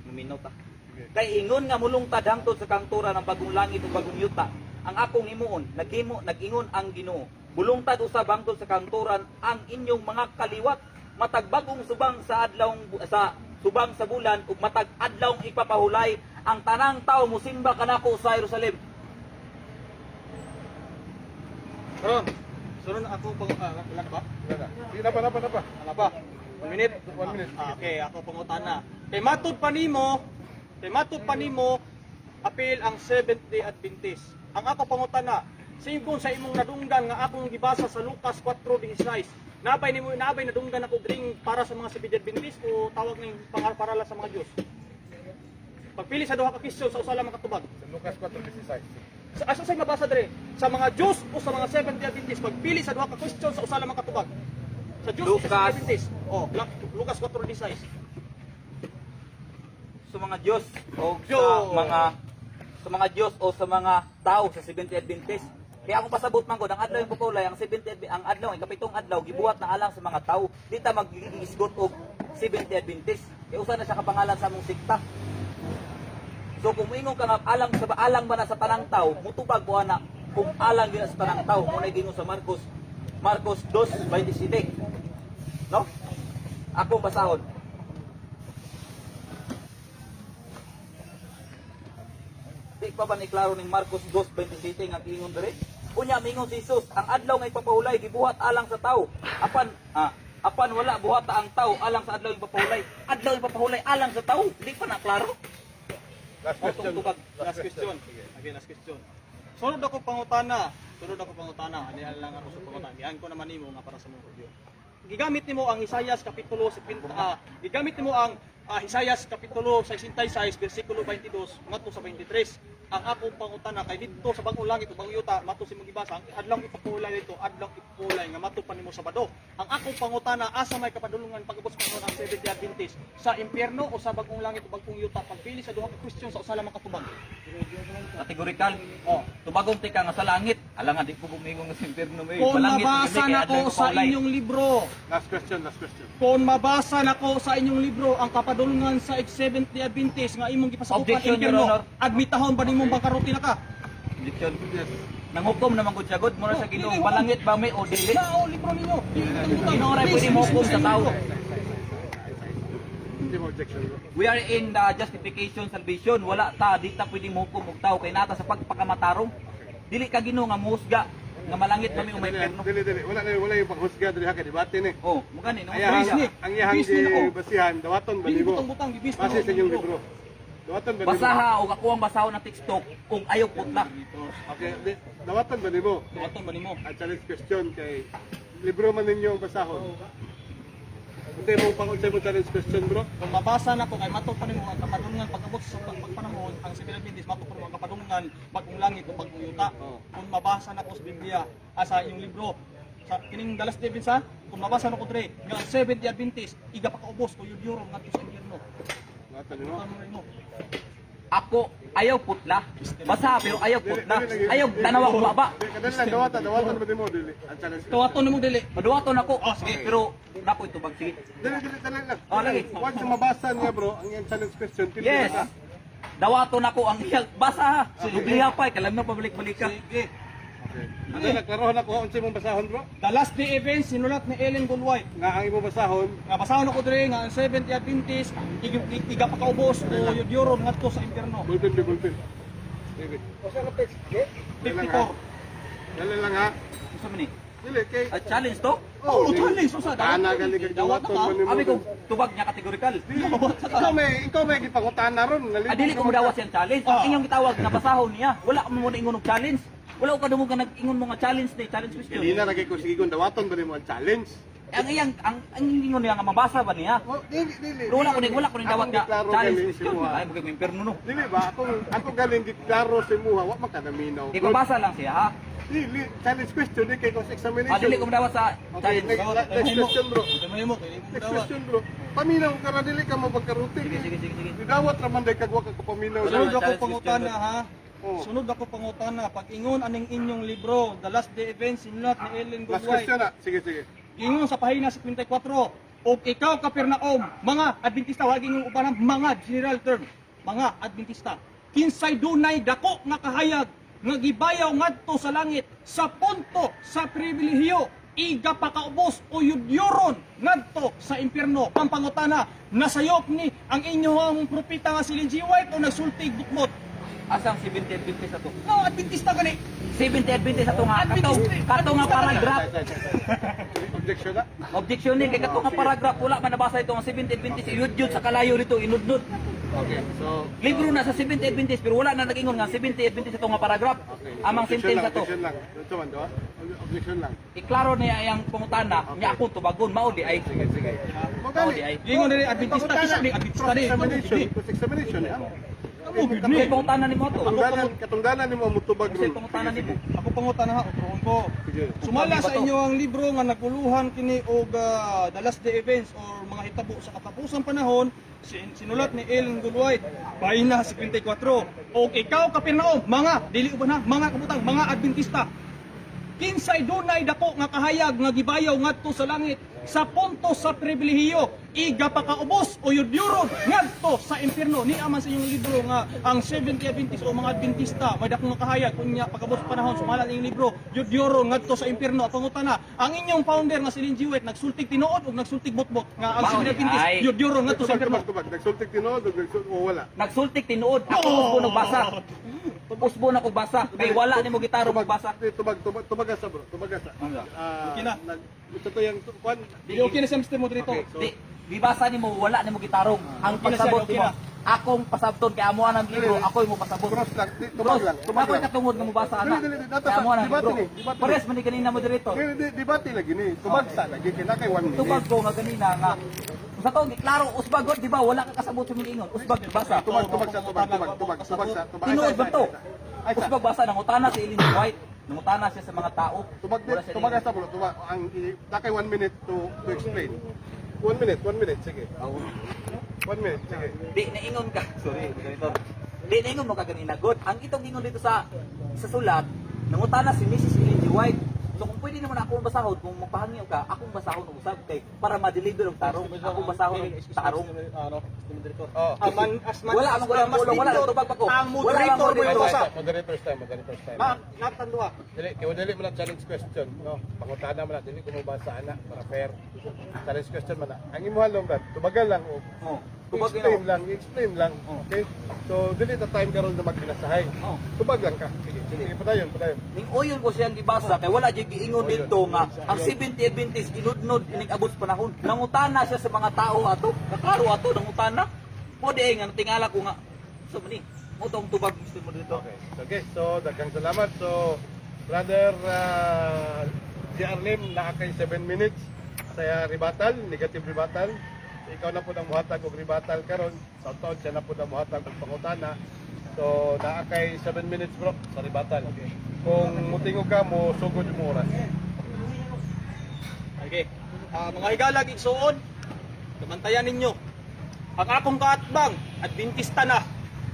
Luminaw ta. Sige. Kay ingon nga mulungtad hangtod sa kangtura ng bagong langit ug bagong yuta. Ang akong himuon, naghimo, nag-ingon ang Ginoo. Bulungtad usab hangtod sa kangturan ang inyong mga kaliwat, matag bagong subang sa adlaw sa subang sa bulan ug matag adlawng ipapahulay ang tanang tawo musimba kanako sa Jerusalem. Karon, sunod ako pang wala na ba? Wala na. Sige, napa, napa, napa. Ano ba? 1 minute? 1 minute. Ah, okay, ako pangutana. Kay matud pa nimo, apil ang Seventh Day Adventist. Ang ako pangutana, singkong sa imong nadunggan nga akong gibasa sa Lucas 4:16. Nabay nimo nabay nadunggan ako dring para sa mga Seventh Day Adventist o tawag ning para lang sa mga Dios. Pagpili sa duha ka question sa usa lamang katubag. Sa Lucas 4:16. Sa asa say mabasa dre? Sa mga Diyos o sa mga Seventh Day Adventist? Pagpili sa duha ka question sa usa lamang katubag. Sa Diyos o sa Lucas. Seventh Day Adventist? Oh, Lucas 4:16. Sa mga Diyos o sa Diyos. mga sa mga Diyos o sa mga tao sa Seventh Day Adventist. Kaya akong pasabot man ko, ang adlaw yung pupulay, ang Seventh Day ang adlaw, ang ikapitong adlaw, gibuhat na alang sa mga tao. Di ta magigisgot og Seventh Day Adventist. Kaya usa na siya kapangalan sa among sikta. So kung moingon ka nga alang sa alang ba na sa tanang tao, mutubag ko ana kung alang gyud na sa tanang tao, mo na gingon sa Marcos Marcos 2:27. No? Akong basahon. Di pa ba ni klaro ning Marcos 2:27 nga giingon diri? Unya mingon si Jesus, ang adlaw nga ipapahulay gibuhat alang sa tao. Apan wala buhata ang tao alang sa adlaw ipapahulay. Adlaw ipapahulay alang sa tao. Di pa na klaro. Last question. Tubag. Last question. Okay, last question. Sunod ako pangutana. Sunod ako pangutana. Ani lang ako sa pangutana. Gihan ko naman nimo nga para sa mga Hudyo. Gigamit nimo ang Isayas kapitulo 70 gigamit nimo ang Isayas kapitulo 66 bersikulo 22 ngadto sa 23. Ang akong pangutana kay didto sa bagong langit ug bagong yuta mato si imong gibasa ang adlaw ipapulay dito, adlaw ipapulay nga mato pa nimo sa Sabado. Ang akong pangutana, asa may kapadulungan pag-ubos karon ang Seventh Day Adventist, sa impyerno o sa bagong langit ug bagong yuta? Pagpili sa duha ka question sa usa lamang katubag. Kategorikal. Oh. Tubagong tika nga sa langit. Alangan di ko gumingon nga sa impyerno may. Kung Palangit, mabasa kay na adlaw ko sa ipapahulay. inyong libro, Last question, last question. kung mabasa na ko sa inyong libro ang kapadulungan sa Seventh Day Adventist nga imong gipasakupan Objection, Your impyerno, Honor. admitahon ba nimong bangkarote na ka? Objection. Nanghukom naman gud siya god mo na Oh, sa Ginoo. dili, hukom. Palangit ba may o dili? Nao libro ninyo. Dili butang-butang. Ginoo ra pwede Please, mo hukom please, sa tao. libro. Hindi mo objection, bro. We are in the justification salvation. Wala ta, di ta pwede mohukom og tao kay nata sa pagpakamatarong. Dili ka Ginoo nga mohusga nga malangit kami o may impyerno. Dili, dili. Wala na, wala yung panghusga dili ha kay debate ni. Oh, mo gani no. Ang iyahang, Please, ni. ang iyahang Please, ni nako. basihan, dawaton ba Dili nimo? butang-butang, gibis Base sa inyong libro. Dawaton ba nimo? Basaha og ako ang basahon ng teksto kung ayaw putla. Okay, dawaton ba nimo? Dawaton ba nimo? Ang challenge question kay libro man ninyo ang basahon. Unsay mo pang unsay mo challenge question, bro? Kung mabasa na ko kay mato pa nimo ang kapadulungan pag-abot sa pagpanahon ang Seventh Adventist, mato pa nimo ang kapadulungan bagong langit o bagong yuta. Oh. Kung mabasa na ko sa Biblia sa inyong libro sa kining Dalas David sa kung mabasa na ko dre nga ang Seventh Day Adventist iga pakaubos o yudyuro ngadto sa impyerno. Dawaton nimo. Ako ayaw putla. Basa pero ayaw putla. Ayaw tanawa ko baba. Dili kadali lang dawatan, dawatan ba nimo dili? Ang challenge. Dawaton nimo dili. Maduwaton ako. Oh, sige. Pero nako itubag sige. Dili dili dali lang. Oh, lagi. Once na mabasa niya, bro, ang iyang challenge question, pili Yes. ka. Dawaton ako ang iyang basa ha. Subliha pa kalam na pabalik-balik ka. Sige. Okay. Ano na klarohan ako unsay imong basahon, bro? The Last Day Events sinulat ni Ellen Goldwhite. Nga ang imong basahon, Nga basahon ako diri nga ang Seventh Day Adventist igapakaubos o yudyuron ngadto sa impierno. bulpen be bulpen. Dili. Usa ka page, G? 54. Dali lang ha. Gusto mo ni? Dili kay Ah, challenge to? Oh, challenge usa. Ana gali kag Dawat dawaton ka. man nimo. Abi ko tubag niya categorical. Ikaw may gipangutana ron. Ah, dili ko modawas siyang challenge. Ang inyong gitawag na basahon niya. Wala mo mo ingon og challenge. Wala ko kadungog ka nag-ingon mo nga challenge ni challenge question. Dili na lagi ko sige kung dawaton ba nimo ang challenge. Ang iyang ang ingon niya nga mabasa ba niya? Oh, dili dili. Pero wala ko ni dawat Akong nga giklaro challenge gali question. si Muha. Ay mo kay imperno no. Dili ba ako galing giklaro si Muha, wa man ka naminaw. Ipabasa lang siya ha. Dili challenge question di kay cross examination. Ah, dili ko modawas sa Okay, challenge. next question, bro. Mahimo kay mo Next dawat. question, bro. Paminaw ka ra dili ka mapagkaruti. Sige sige sige sige. Didawat ra man day kag wa ka kapaminaw. Sunod ako Challenge pangutana question. ha. Oh. Sunod ako pangutana pag ingon aning inyong libro The Last Day Events sinulat ni Ellen Last Goldwhite. question na. Sige, sige. Ingon sa pahina 54, og ikaw Kapernaum, mga Adventista, wag ingon uban mga general term, mga Adventista. Kinsay dunay dako nga kahayag nga gibayaw ngadto sa langit sa punto sa pribilehiyo iga pakaubos o yudyuron ngadto sa impierno. Ang pangutana, nasayop ni ang inyong propeta nga si Ellen G. White o nagsulti bukmot? Asang 70 Adventist ato? No, Adventista gani. 70 Adventist ato nga kato kato nga paragraph. Objection na. Objection ni kay kato nga paragraph wala man nabasa ito ang 70 Adventist iyudyud sa kalayo nito inudnod. Okay, so Libro na sa 70 Adventist pero wala na nag-ingon nga 70 Adventist ato nga paragraph. okay. Amang Objection sentence lang, ato. Objection lang. Ito man do. Objection lang. Iklaro niya ang pangutana, niya akong tubagon mao di ay. Sige, sige. Mao di ay. Ingon diri Adventista, kisa di Adventista di. Examination, examination ya. Amo gud ni. Kay pangutana nimo ato. Katungdanan, katungdanan nimo mutubag Kasi ron. pangutana Sige, nimo. sige. Ako pangutana ha, utroon ko. Sige. Sumala Ba sa to? inyo ang libro nga naguluhan kini og The Last Day Events or mga hitabo sa katapusang panahon sinulat ni Ellen Goodwhite pahina 54. Og ikaw Kapernaum, mga dili uban ha, mga kabutang, mga Adventista. Kinsay dunay dako nga kahayag nga gibayaw ngadto sa langit sa punto sa pribilehiyo iga pakaubos o yudyuron ngadto sa impierno. Ni aman sa inyong libro nga ang Seventh Day Adventist o mga Adventista may dako nga kahayag unya pagabot sa panahon sumala ning libro yudyuron ngadto sa impierno. At pangutana, ang inyong founder nga si Ellen G. White nagsultig tinuod o nagsultig botbot nga ang Mao Seventh Day ni Adventist ay. yudyuron ngadto sa Tubag, impierno? tubag, tubag. Nagsultik tinuod, nagsultik o wala. Nagsultik tinuod ako usbo nagbasa. Usbo na kog basa kay wala nimo gitaro Tubag, magbasa. Tubag, tubag, tubag asa bro, tubag asa. Ano? Ah, Okay na. Ito to yung kwan. Di okay na siya Mr. Moderator. Okay, so Di gibasa nimo wala nimo gitarong. Ang Okay na siya, pasabot okay nimo. na. Akong pasabton kay amo ang libro, ako'y mo pasabot. Cross lang, tubag lang, tubag Ako'y lang. katungod nga mobasa ana. Dili, dili, dili, Kay amo ang debate libro. ni, debate ni. Pares man ni kanina moderator. Dili, dili, debate lagi ni. Tubag sa lagi kay na kay 1 minute. Tubag ko nga ganina nga sa to giklaro usbag god di ba wala ka kasabot sa mga ingon usbag basa. Tubag, tubag sa tubag, tubag, tubag, tubag sa tubag. Tinuod ba to? Ay, sa. Usbag basa nangutana si Ellen G. White. Nangutana siya sa mga tao. Tubag Wala siya tubag ningon. sa bro, tubag ang na kay 1 minute to explain. 1 minute, 1 minute, sige. 1 minute, sige. Di naingon ka. Sorry, moderator. Di naingon mo ka ganina god. Ang itong ingon dito sa sulat, nangutana si Mrs. Ellen G. White. So kung pwede naman akong basahon, kung magpahangyo ka, akong basahon og usab kay para ma-deliver og tarong, akong basahon og tarong. Ano, Mr. Moderator. Oh. Aman, as man, Wala, amang wala, mas wala, wala, nindot tubag pa ko. Ang Wala, moderator amang mo moderator. ito sa. Moderator's time, moderator's time. Ma, natandua. Dili, kay dili man na challenge question, no? Pangutana man na dili ko mabasa ana para fair. Challenge question man na. Ang imuha lang brad, tubagal lang og Oh, tubag explain yun. lang, explain lang. Oh. Okay? So dili ta time karon na magbinasahay. Oh. Tubag lang ka. Sige, sige, padayon, padayon. Ning uyon ko siyang gibasa kay wala jud giingon dito nga ang 70 Adventist ginudnod ining abot sa panahon. Nangutana siya sa mga tao ato. Kaklaro ato nangutana. Mo di ay nga tingala ko nga so man ni mo tong tubag Mr. Moderator. Okay. So, okay, so daghang salamat. So brother JR Lim naa kay 7 minutes sa rebuttal, negative rebuttal. Ikaw na pud ang muhatag og rebuttal karon. Sa taon siya na pud ang muhatag og pangutana. So naa kay 7 minutes bro sa rebuttal. Okay. Kung mutingog ka mo sugod mo oras. Okay. Ah, mga higalag igsuon, kabantayan ninyo. Ang akong kaatbang, Adventista na,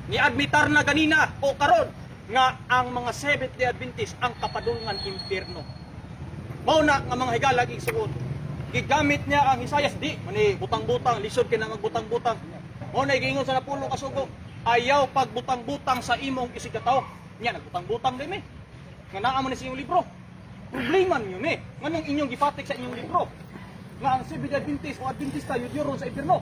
ni-admitar na ganina o karon nga ang mga Seventh Day Adventist ang kapadulngan impierno. Mao na nga mga higalag igsuon. Gigamit niya ang Isayas di mani butang-butang, lisod kay na magbutang-butang. Mao na giingon sa napulo ka sugo, ayaw pagbutang-butang sa imong isigkatawo. Nya nagbutang-butang din eh. Nga naa man ni sa inyong libro. Problema ninyo ni. Nganong inyong gipatik sa inyong libro? Nga ang Seventh Day Adventist o Adventista yun sa impierno.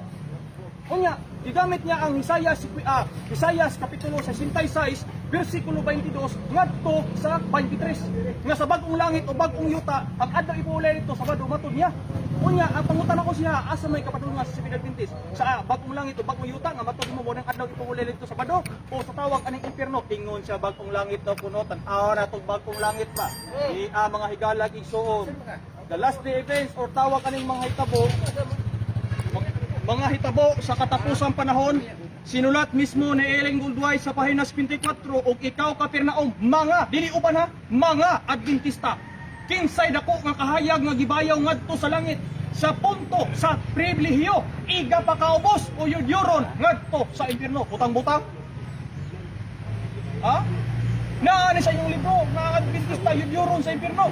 Unya, gigamit niya ang Isayas kapitulo 66 bersikulo 22 ngadto sa 23. Nga sa bag-ong langit o bag-ong yuta, ang adlaw ipuulay nito Sabado matud niya. Unya, ang pangutana ko siya, asa may kapadulngan sa Seventh Adventist sa bag-ong langit o bag-ong yuta nga matud mo mo ng adlaw ipuulay nito Sabado o sa tawag aning impierno? Ingon siya bag-ong langit daw kuno, tan-aw na tong bag-ong langit ba. Di mga higalag igsuon. The last day events or tawag aning mga hitabo, mga hitabo sa katapusang panahon, sinulat mismo ni Ellen Goldwise sa pahina 24, ug ikaw Kapernaum, mga dili uban ha, mga Adventista, kinsay dako nga kahayag nga gibayaw ngadto sa langit sa punto sa pribilehiyo, iga pa kaubos o yudyuron ngadto sa impierno? Butang-butang ha. Naa ni sa inyong libro nga Adventista yudyuron sa impierno.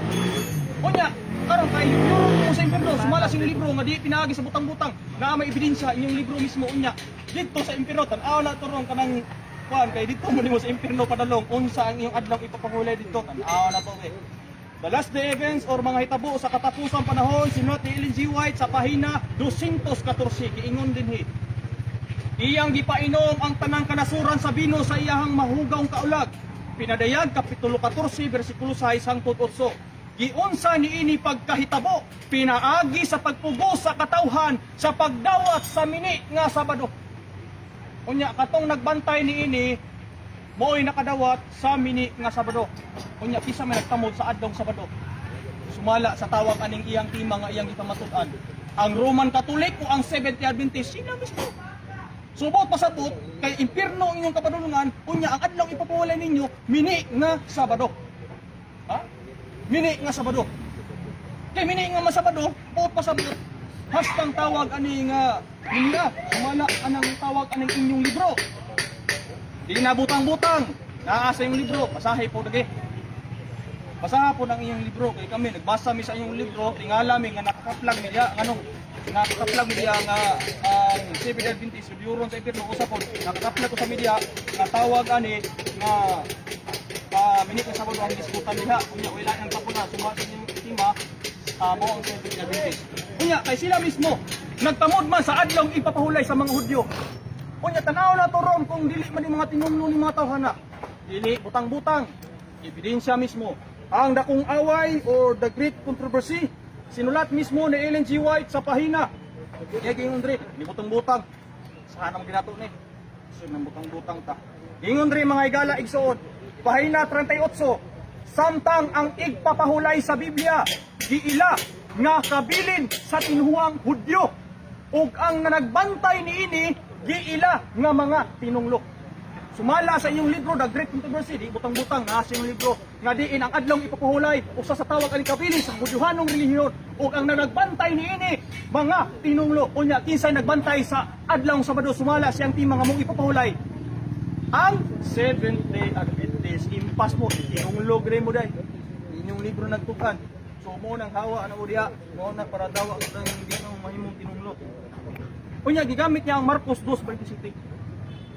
Unya, karon kay yudyuron mo sa impierno, sumala sa inyong libro nga di pinaagi sa butang-butang, naa may ebidensya inyong libro mismo. Unya, didto sa impierno, tan-aw na to ron kanang kuan kay didto mo nimo sa impierno padalong, unsa ang iyong adlaw ipapahulay didto? Tan-aw na to eh. The last day events or mga hitabo sa katapusang panahon, sinulat ni Ellen G. White sa pahina 214, giingon dinhi. Iyang gipainom ang tanang kanasuran sa bino sa iyahang mahugaw kaulag. Pinadayag kapitulo 14 bersikulo 6 hangtod 8. Giunsa niini pagkahitabo pinaagi sa pagpugos sa katawhan sa pagdawat sa mini nga Sabado. Unya katong nagbantay niini mo'y nakadawat sa mini nga Sabado. Unya kinsa may nagtamod sa adlong Sabado? Sumala sa tawag aning iyang tima nga iyang gipamatud-an. Ang Roman Catholic o ang Seventh-day Adventist, sila mismo. Subot pasabot kay impierno ang inyong kapadulungan, unya ang adlaw ipapuwalay ninyo mini nga Sabado. Ha? Mini nga Sabado. Kay mini nga masabado, buot pasabot. Hastang tawag ani nga niya, sumala anang tawag aning inyong libro. Di na butang-butang. Naa sa inyong libro, basahe po dagi. Basaha po ng inyong libro kay kami nagbasa mi sa inyong libro, tingala mi nga nakakaplag niya nganong nakakaplag niya nga ang Seventh Adventist yudyuron sa impierno. Usa pod nakakaplag ko sa media nga tawag ani nga minit na Sabado ang gisgutan diha. Unya wala nang kapuna suma sa inyong tima mo ang Seventh Adventist. Unya kay sila mismo nagtamod man sa adlaw ipapahulay sa mga Hudyo. Unya tanaw na to ron kung dili man yung mga tinumno ni mga tawhana. Dili butang-butang. Ebidensya mismo. Ang dakong away or the great controversy, sinulat mismo ni Ellen G. White sa pahina. Kaya gingon dre, ni butang-butang. Saan ang ginato ni? So nang butang-butang ta. Ingon dre mga igala igsuon. Pahina 38. Samtang ang igpapahulay sa Biblia, giila nga kabilin sa tinuhang Hudyo ug ang nanagbantay niini giila nga mga tinunglo. Sumala sa inyong libro, The Great Controversy, di butang-butang na sa inyong libro, nga diin ang adlong ipapuhulay, usa sa tawag aning kabilin sa Hudyohanong relihiyon, ug ang nanagbantay niini mga tinunglo. Unya, kinsay nagbantay sa adlong Sabado sumala siyang tima nga mong ipapahulay? Ang Seventh Day Adventist. Impas mo, tinunglo gre mo day. Inyong libro nagtukan. So mo nang hawa ana diha, mo na para dawa ang hindi na mahimong tinunglo. Unya gigamit niya ang Marcos 2:27.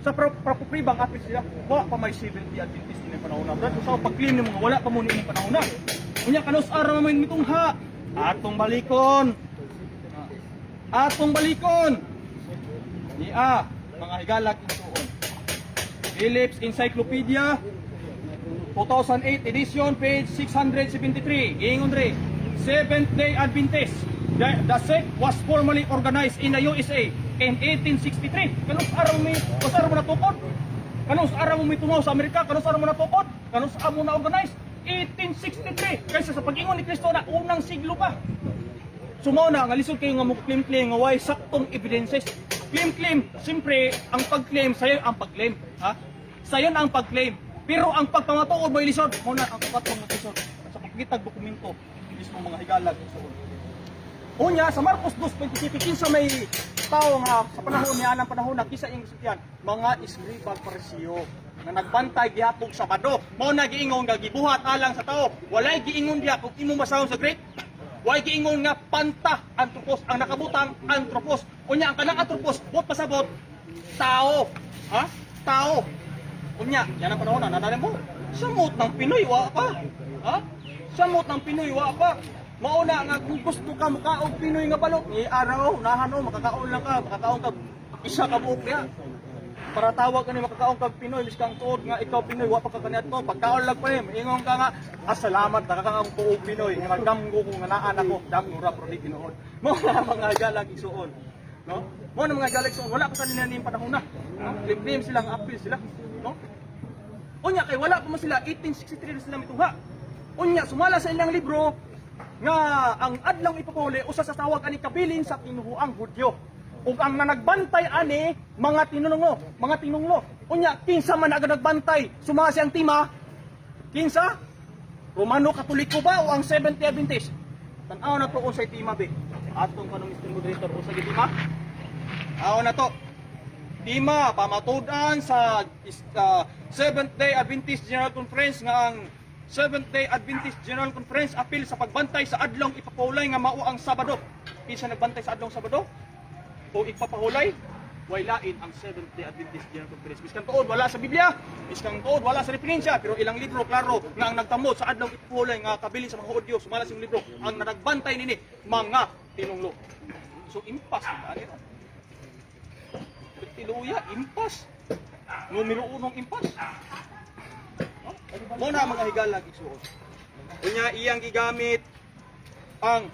Sa propribang apil sila, wa pa may Seventh Day Adventist ini panahon na. Brad, sa pag-claim nimo nga wala pa mo niini panahon na. Unya kanus ara man mitong ha. Atong balikon. Atong balikon. Niya, mga higalag igsuon. Phillips Encyclopedia 2008 edition, page 673. Giingon dre, Seventh Day Adventist. The sect was formally organized in the USA in 1863. Kanus araw may kanus araw mo natukod? Kanus araw mo may tumaw sa Amerika? Kanus araw mo natukod? Kanus araw mo na organize? 1863. Kaysa sa pag-ingon ni Kristo na unang siglo pa. Sumo na, nga lisod kayo nga mo claim-claim nga way saktong evidences. Claim-claim, siyempre, ang pag-claim, sayo ang pag-claim. Ha? Sayo na ang pag-claim. Pero ang pagpamatuod mo lisod, mo na ang kapatong nga lisod. Sa pagkitag dokumento, mismo mga higalag. So, unya, sa Marcos 2.27, kinsa may tao nga sa panahon niya anang panahon na kinsa iyang gisultihan, mga eskribag, Parisiyo nga nagbantay gihapon Sabado. Mao na giingon nga gibuhat alang sa tao. Walay giingon diha kung imong basahon sa Greek. Walay giingon nga panta anthropos ang nakabutang anthropos. Unya ang kanang anthropos buot pasabot tao. Ha? Tao. Unya, yan ang panahon na nadali mo. Samot ng Pinoy wa pa. Ha? Samot ng Pinoy wa pa. Mauna nga kung gusto ka makaog Pinoy nga balot, ni araw nahan o makakaon lang ka, makakaon ka isa ka buok niya. Para tawag ka ni makakaon kag Pinoy, miskang tuod nga ikaw Pinoy, wa pa ka kaniadto, pagkaon lang pa ni, ingon ka nga, ah, salamat nakakaon ko og Pinoy, nga nagdamgo ko nga naan ako, damgo ra pero di tinuod. Mao na mga galag igsuon. No? Mao na mga galag igsuon, wala pa kanila ning panahon na. No? Claim sila nga appeal sila, no? Unya kay wala pa man sila, 1863 na sila mituha. Unya sumala sa ilang libro nga ang adlaw ipapahuli usa sa tawag ani kabilin sa tinuhuang Hudyo. Ug ang nanagbantay ani mga tinunungo, mga tinunglo. Unya kinsa man ang nagbantay sumala siyang tima? Kinsa? Romano Katoliko ba o ang Seventh-day Adventist? Tan-aw na to unsay tema be. Atong kanong Mr. Moderator, unsay tema? Aw na to. Tema pamatud-an sa Seventh Day Adventist General Conference nga ang Seventh Day Adventist General Conference apil sa pagbantay sa adlong ipapahulay nga mao ang Sabado. Kinsa nagbantay sa adlong Sabado? O ipapahulay? Way lain ang Seventh Day Adventist General Conference. Biskan tuod wala sa Biblia, biskan tuod wala sa referensya, pero ilang libro klaro nga ang nagtamod sa adlong ipapahulay nga kabilin sa mga Hudyo, sumala sa libro, ang nagbantay nini mga tinunglo. So impas na ani. Tiluya, impas. Numero unong impas. No? Mo na mga higalag igsuon. Unya iyang gigamit ang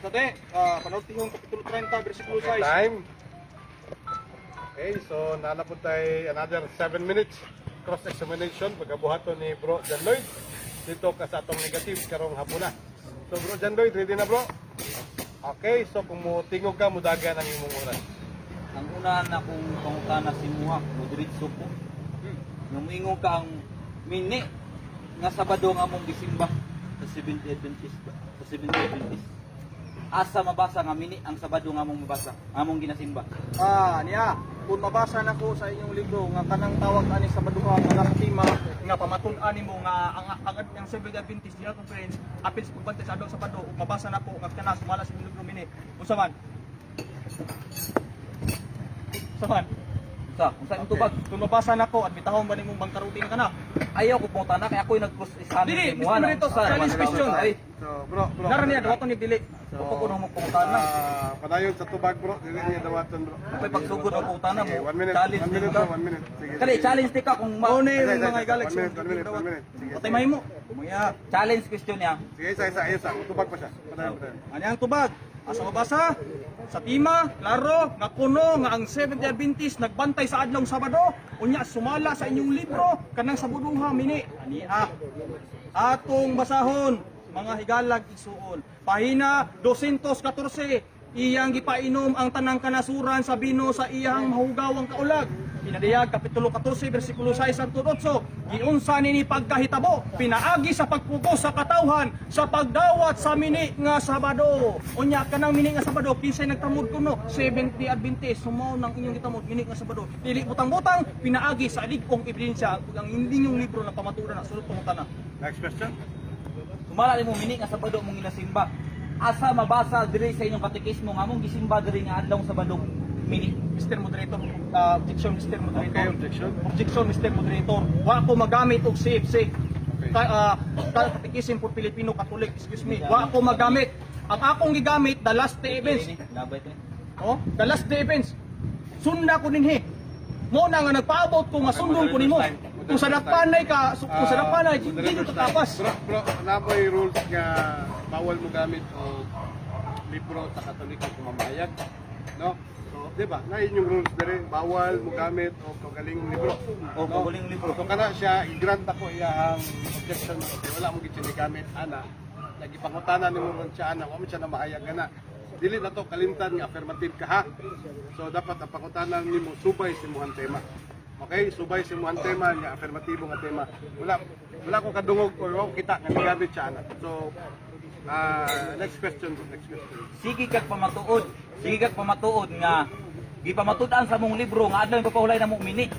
Tate, panultihon kapitulo 30 bersikulo 6. Time. Okay, so nana po tayo another 7 minutes cross-examination pagkabuhaton ni Bro John Lloyd dito ka sa atong negative karong hapon na. So Bro John Lloyd, ready na, bro? Okay, so kung mo tingog ka, mudagan ang imong oras. Ang una na kong pangutana si Muha, mo ko. Nga moingon ka ang mini nga Sabado nga among gisimba sa Seventh Adventist ba? Sa Seventh Adventist. Asa mabasa nga mini ang Sabado nga among mabasa, among ginasimba? Ah, niya, kung mabasa na ko sa inyong libro nga kanang tawag ani sa baduha nga nasa tema nga pamatud-an nimo nga ang Seventh Adventist General Conference apil sa pagbantay sa adlaw Sabado, ug mabasa na ko nga kana sumala sa inyong libro mini. Unsa man? Unsa man? Unsa? Unsa imong tubag? Kung mabasa na ko, admitahon ba nimong bangkarutin ka na? Ayaw ko pangutana kay ako'y nag-cross examine Dili, kay Muha Mr. na Morito, unsa naman challenge ang question. ay, So bro, bro. Nara niya, dawaton ni dili. So, Upo ko nung pangutana. Ah, padayon sa tubag, bro, dili niya dawaton, bro. Ako'y pagsugod ang pangutana Sige, mo. 1 minute, Challenge 1 minute, din ka. bro, 1 minute. Sige. Kali Sige. challenge ti ka kung ma Mao ni Isa, isa, mga isa. galaxy. One minute, one minute, one minute. Sige, Patay sige. mahimo. Kumaya. Challenge question niya. Sige, isa, isa, isa. Tubag pa siya. Padayon, padayon. Ani ang tubag? Asa mabasa? Sa tima, klaro, nga kuno nga ang Seventh Day Adventist nagbantay sa adlong Sabado, unya sumala sa inyong libro kanang sa budungha mini. Ani ah. Atong basahon mga higalag igsuon. Pahina 214, iyang gipainom ang tanang kanasuran sa bino sa iyang mahugawang kaulag. Pinadayag kapitulo 14 bersikulo 6 hangtod 8. Giunsa nini pagkahitabo pinaagi sa pagpugos sa katawhan sa pagdawat sa mini nga Sabado. Unya kanang mini nga Sabado kinsay nagtamod kuno? Seventh Day Adventist. Sumaw ng inyong gitamod mini nga Sabado. Dili butang-butang, pinaagi sa lig-ong ebidensya ug ang inyong libro na pamaturan na sulod pangutana. Next question. Sumala nimo mini nga Sabado mong ginasimba. Asa mabasa diri sa inyong katekismo nga among gisimba diri nga adlong Sabado mini? Mr. Moderator, objection, Mr. Moderator. Okay, objection. Objection, Mr. Moderator. Wa ko magamit og CFC. Okay. Ka, Catechism for Filipino Catholic, excuse me. Wa ko magamit. Ang akong gigamit, the last day events. Labay to. Oh, the last day events. Sunda ko dinhi. Mo na nga nagpaabot ko nga sundon ko nimo. Kung sa dakpanay ka, kung sa dakpanay, Ah, di ko katapas. Bro, bro, namoy rules nga bawal mo gamit o libro sa Katoliko kung mamayag. No? So, di ba? Na inyong rules dere, bawal mo gamit o kaugalingong libro. O kaugalingong libro. So kana siya i-grant ako iyang objection okay, wala mo gid siya gigamit ana. Nagipangutana nimo ron siya ana, wa mo siya na mahayag ana. Dili na to kalimtan nga affirmative ka ha. So dapat ang pangutana nimo subay sa imong tema. Okay, subay sa imong tema nga affirmatibo nga tema. Wala wala ko kadungog or wa ko kita nga gigamit siya ana. So Next question, bro. Next question. Sige kag pamatuod. Sige kag pamatuod nga gipamatud-an sa mong libro nga adlaw ipapahulay na mo mini.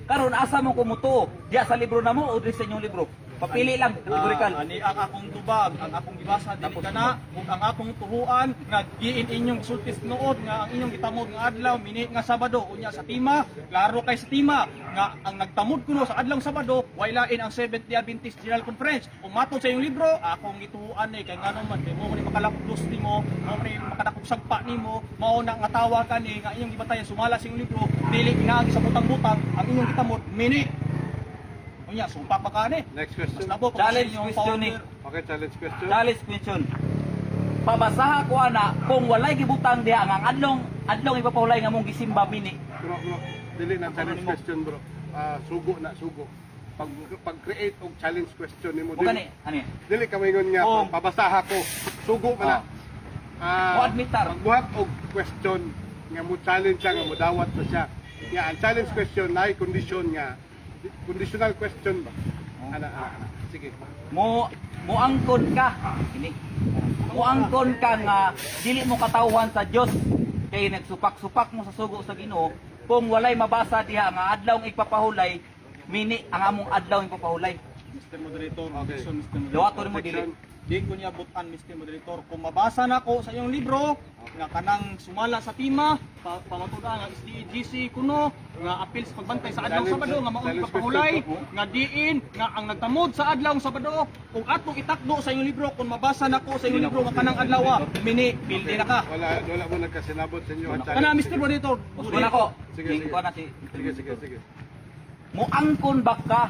Karon asa mo kumutuo? Diya sa libro na mo o diri sa inyong libro? Papili lang, categorical. Ani ang akong tubag, ang akong gibasa dili kana ug ang akong tuhuan nga giin inyong gisulti tinuod nga ang inyong gitamod nga adlaw mini nga Sabado. Unya sa tima, klaro kay sa tima nga ang nagtamod kuno sa adlaw Sabado way lain ang Seventh Day Adventist General Conference. Ug matod sa iyong libro, akong gituhuan ni kay ngano man kay mo ni makalakdos nimo, mo ni makadakop sagpa nimo, mao na nga tawa kani nga inyong gibatayan sumala sa iyong libro, dili pinaagi sa butang-butang ang inyong gitamod mini. Unya sumpa pa kani. Next question. Mas labo pa kasi Challenge yung question ni. founder. Okay, challenge question. Challenge question. Pabasaha ko ana kung walay gibutang diha nga ang adlong ipapahulay nga mong gisimba mini. Bro, bro, dili na challenge question, bro. Sugo na, sugo. Pag create og challenge question nimo Mo gani ani. dili ka maingon nga pabasaha ko. Sugo man na. Mo admitar. Magbuhat og question nga mo challenge siya nga mo dawat na siya. Nga ang challenge question na condition nga conditional question ba? Ana, ana, ana. Sige. Mo moangkon ka ini. Moangkon ka nga dili mo katawhan sa Dios kay nagsupak-supak mo sa sugo sa Ginoo kung walay mabasa diha nga adlaw ipapahulay mini ang among adlaw ipapahulay. Mr. Moderator, Okay. objection, Mr. Moderator. Dawaton mo dili. Objection. Di ko niya butan, Mr. Moderator. Kung mabasa na ko sa iyong libro, nga kanang sumala sa tima, pamatuda nga SDGC kuno, nga apil sa pagbantay sa adlaw Challenge- Sabado, nga maong challenge ipapahulay, question. nga diin, nga ang nagtamod sa adlaw Sabado, kung atong itakdo sa iyong libro, kung mabasa na ko sa iyong libro nga kanang adlaw, mini, pildi na ka. Wala wala mo nagkasinabot sa inyo ang challenge. Kana, Mr. Moderator. Wala ko. Sige, Sige, sige. ko na si Sige, sige, sige. Moangkon ba ka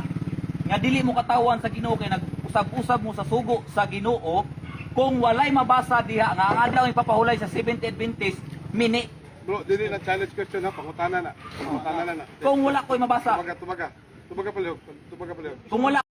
nga dili mo katawan sa Ginoo kay nag-usab-usab mo sa sugo sa Ginoo kung walay mabasa diha nga ang adlaw ipapahulay sa Seventh Adventist mini? Bro, dili na challenge question ha, pangutana na. Pangutana na na. Kung wala ko'y mabasa. Tubaga, tubaga. Tubaga palihog, tubaga palihog. Kung wala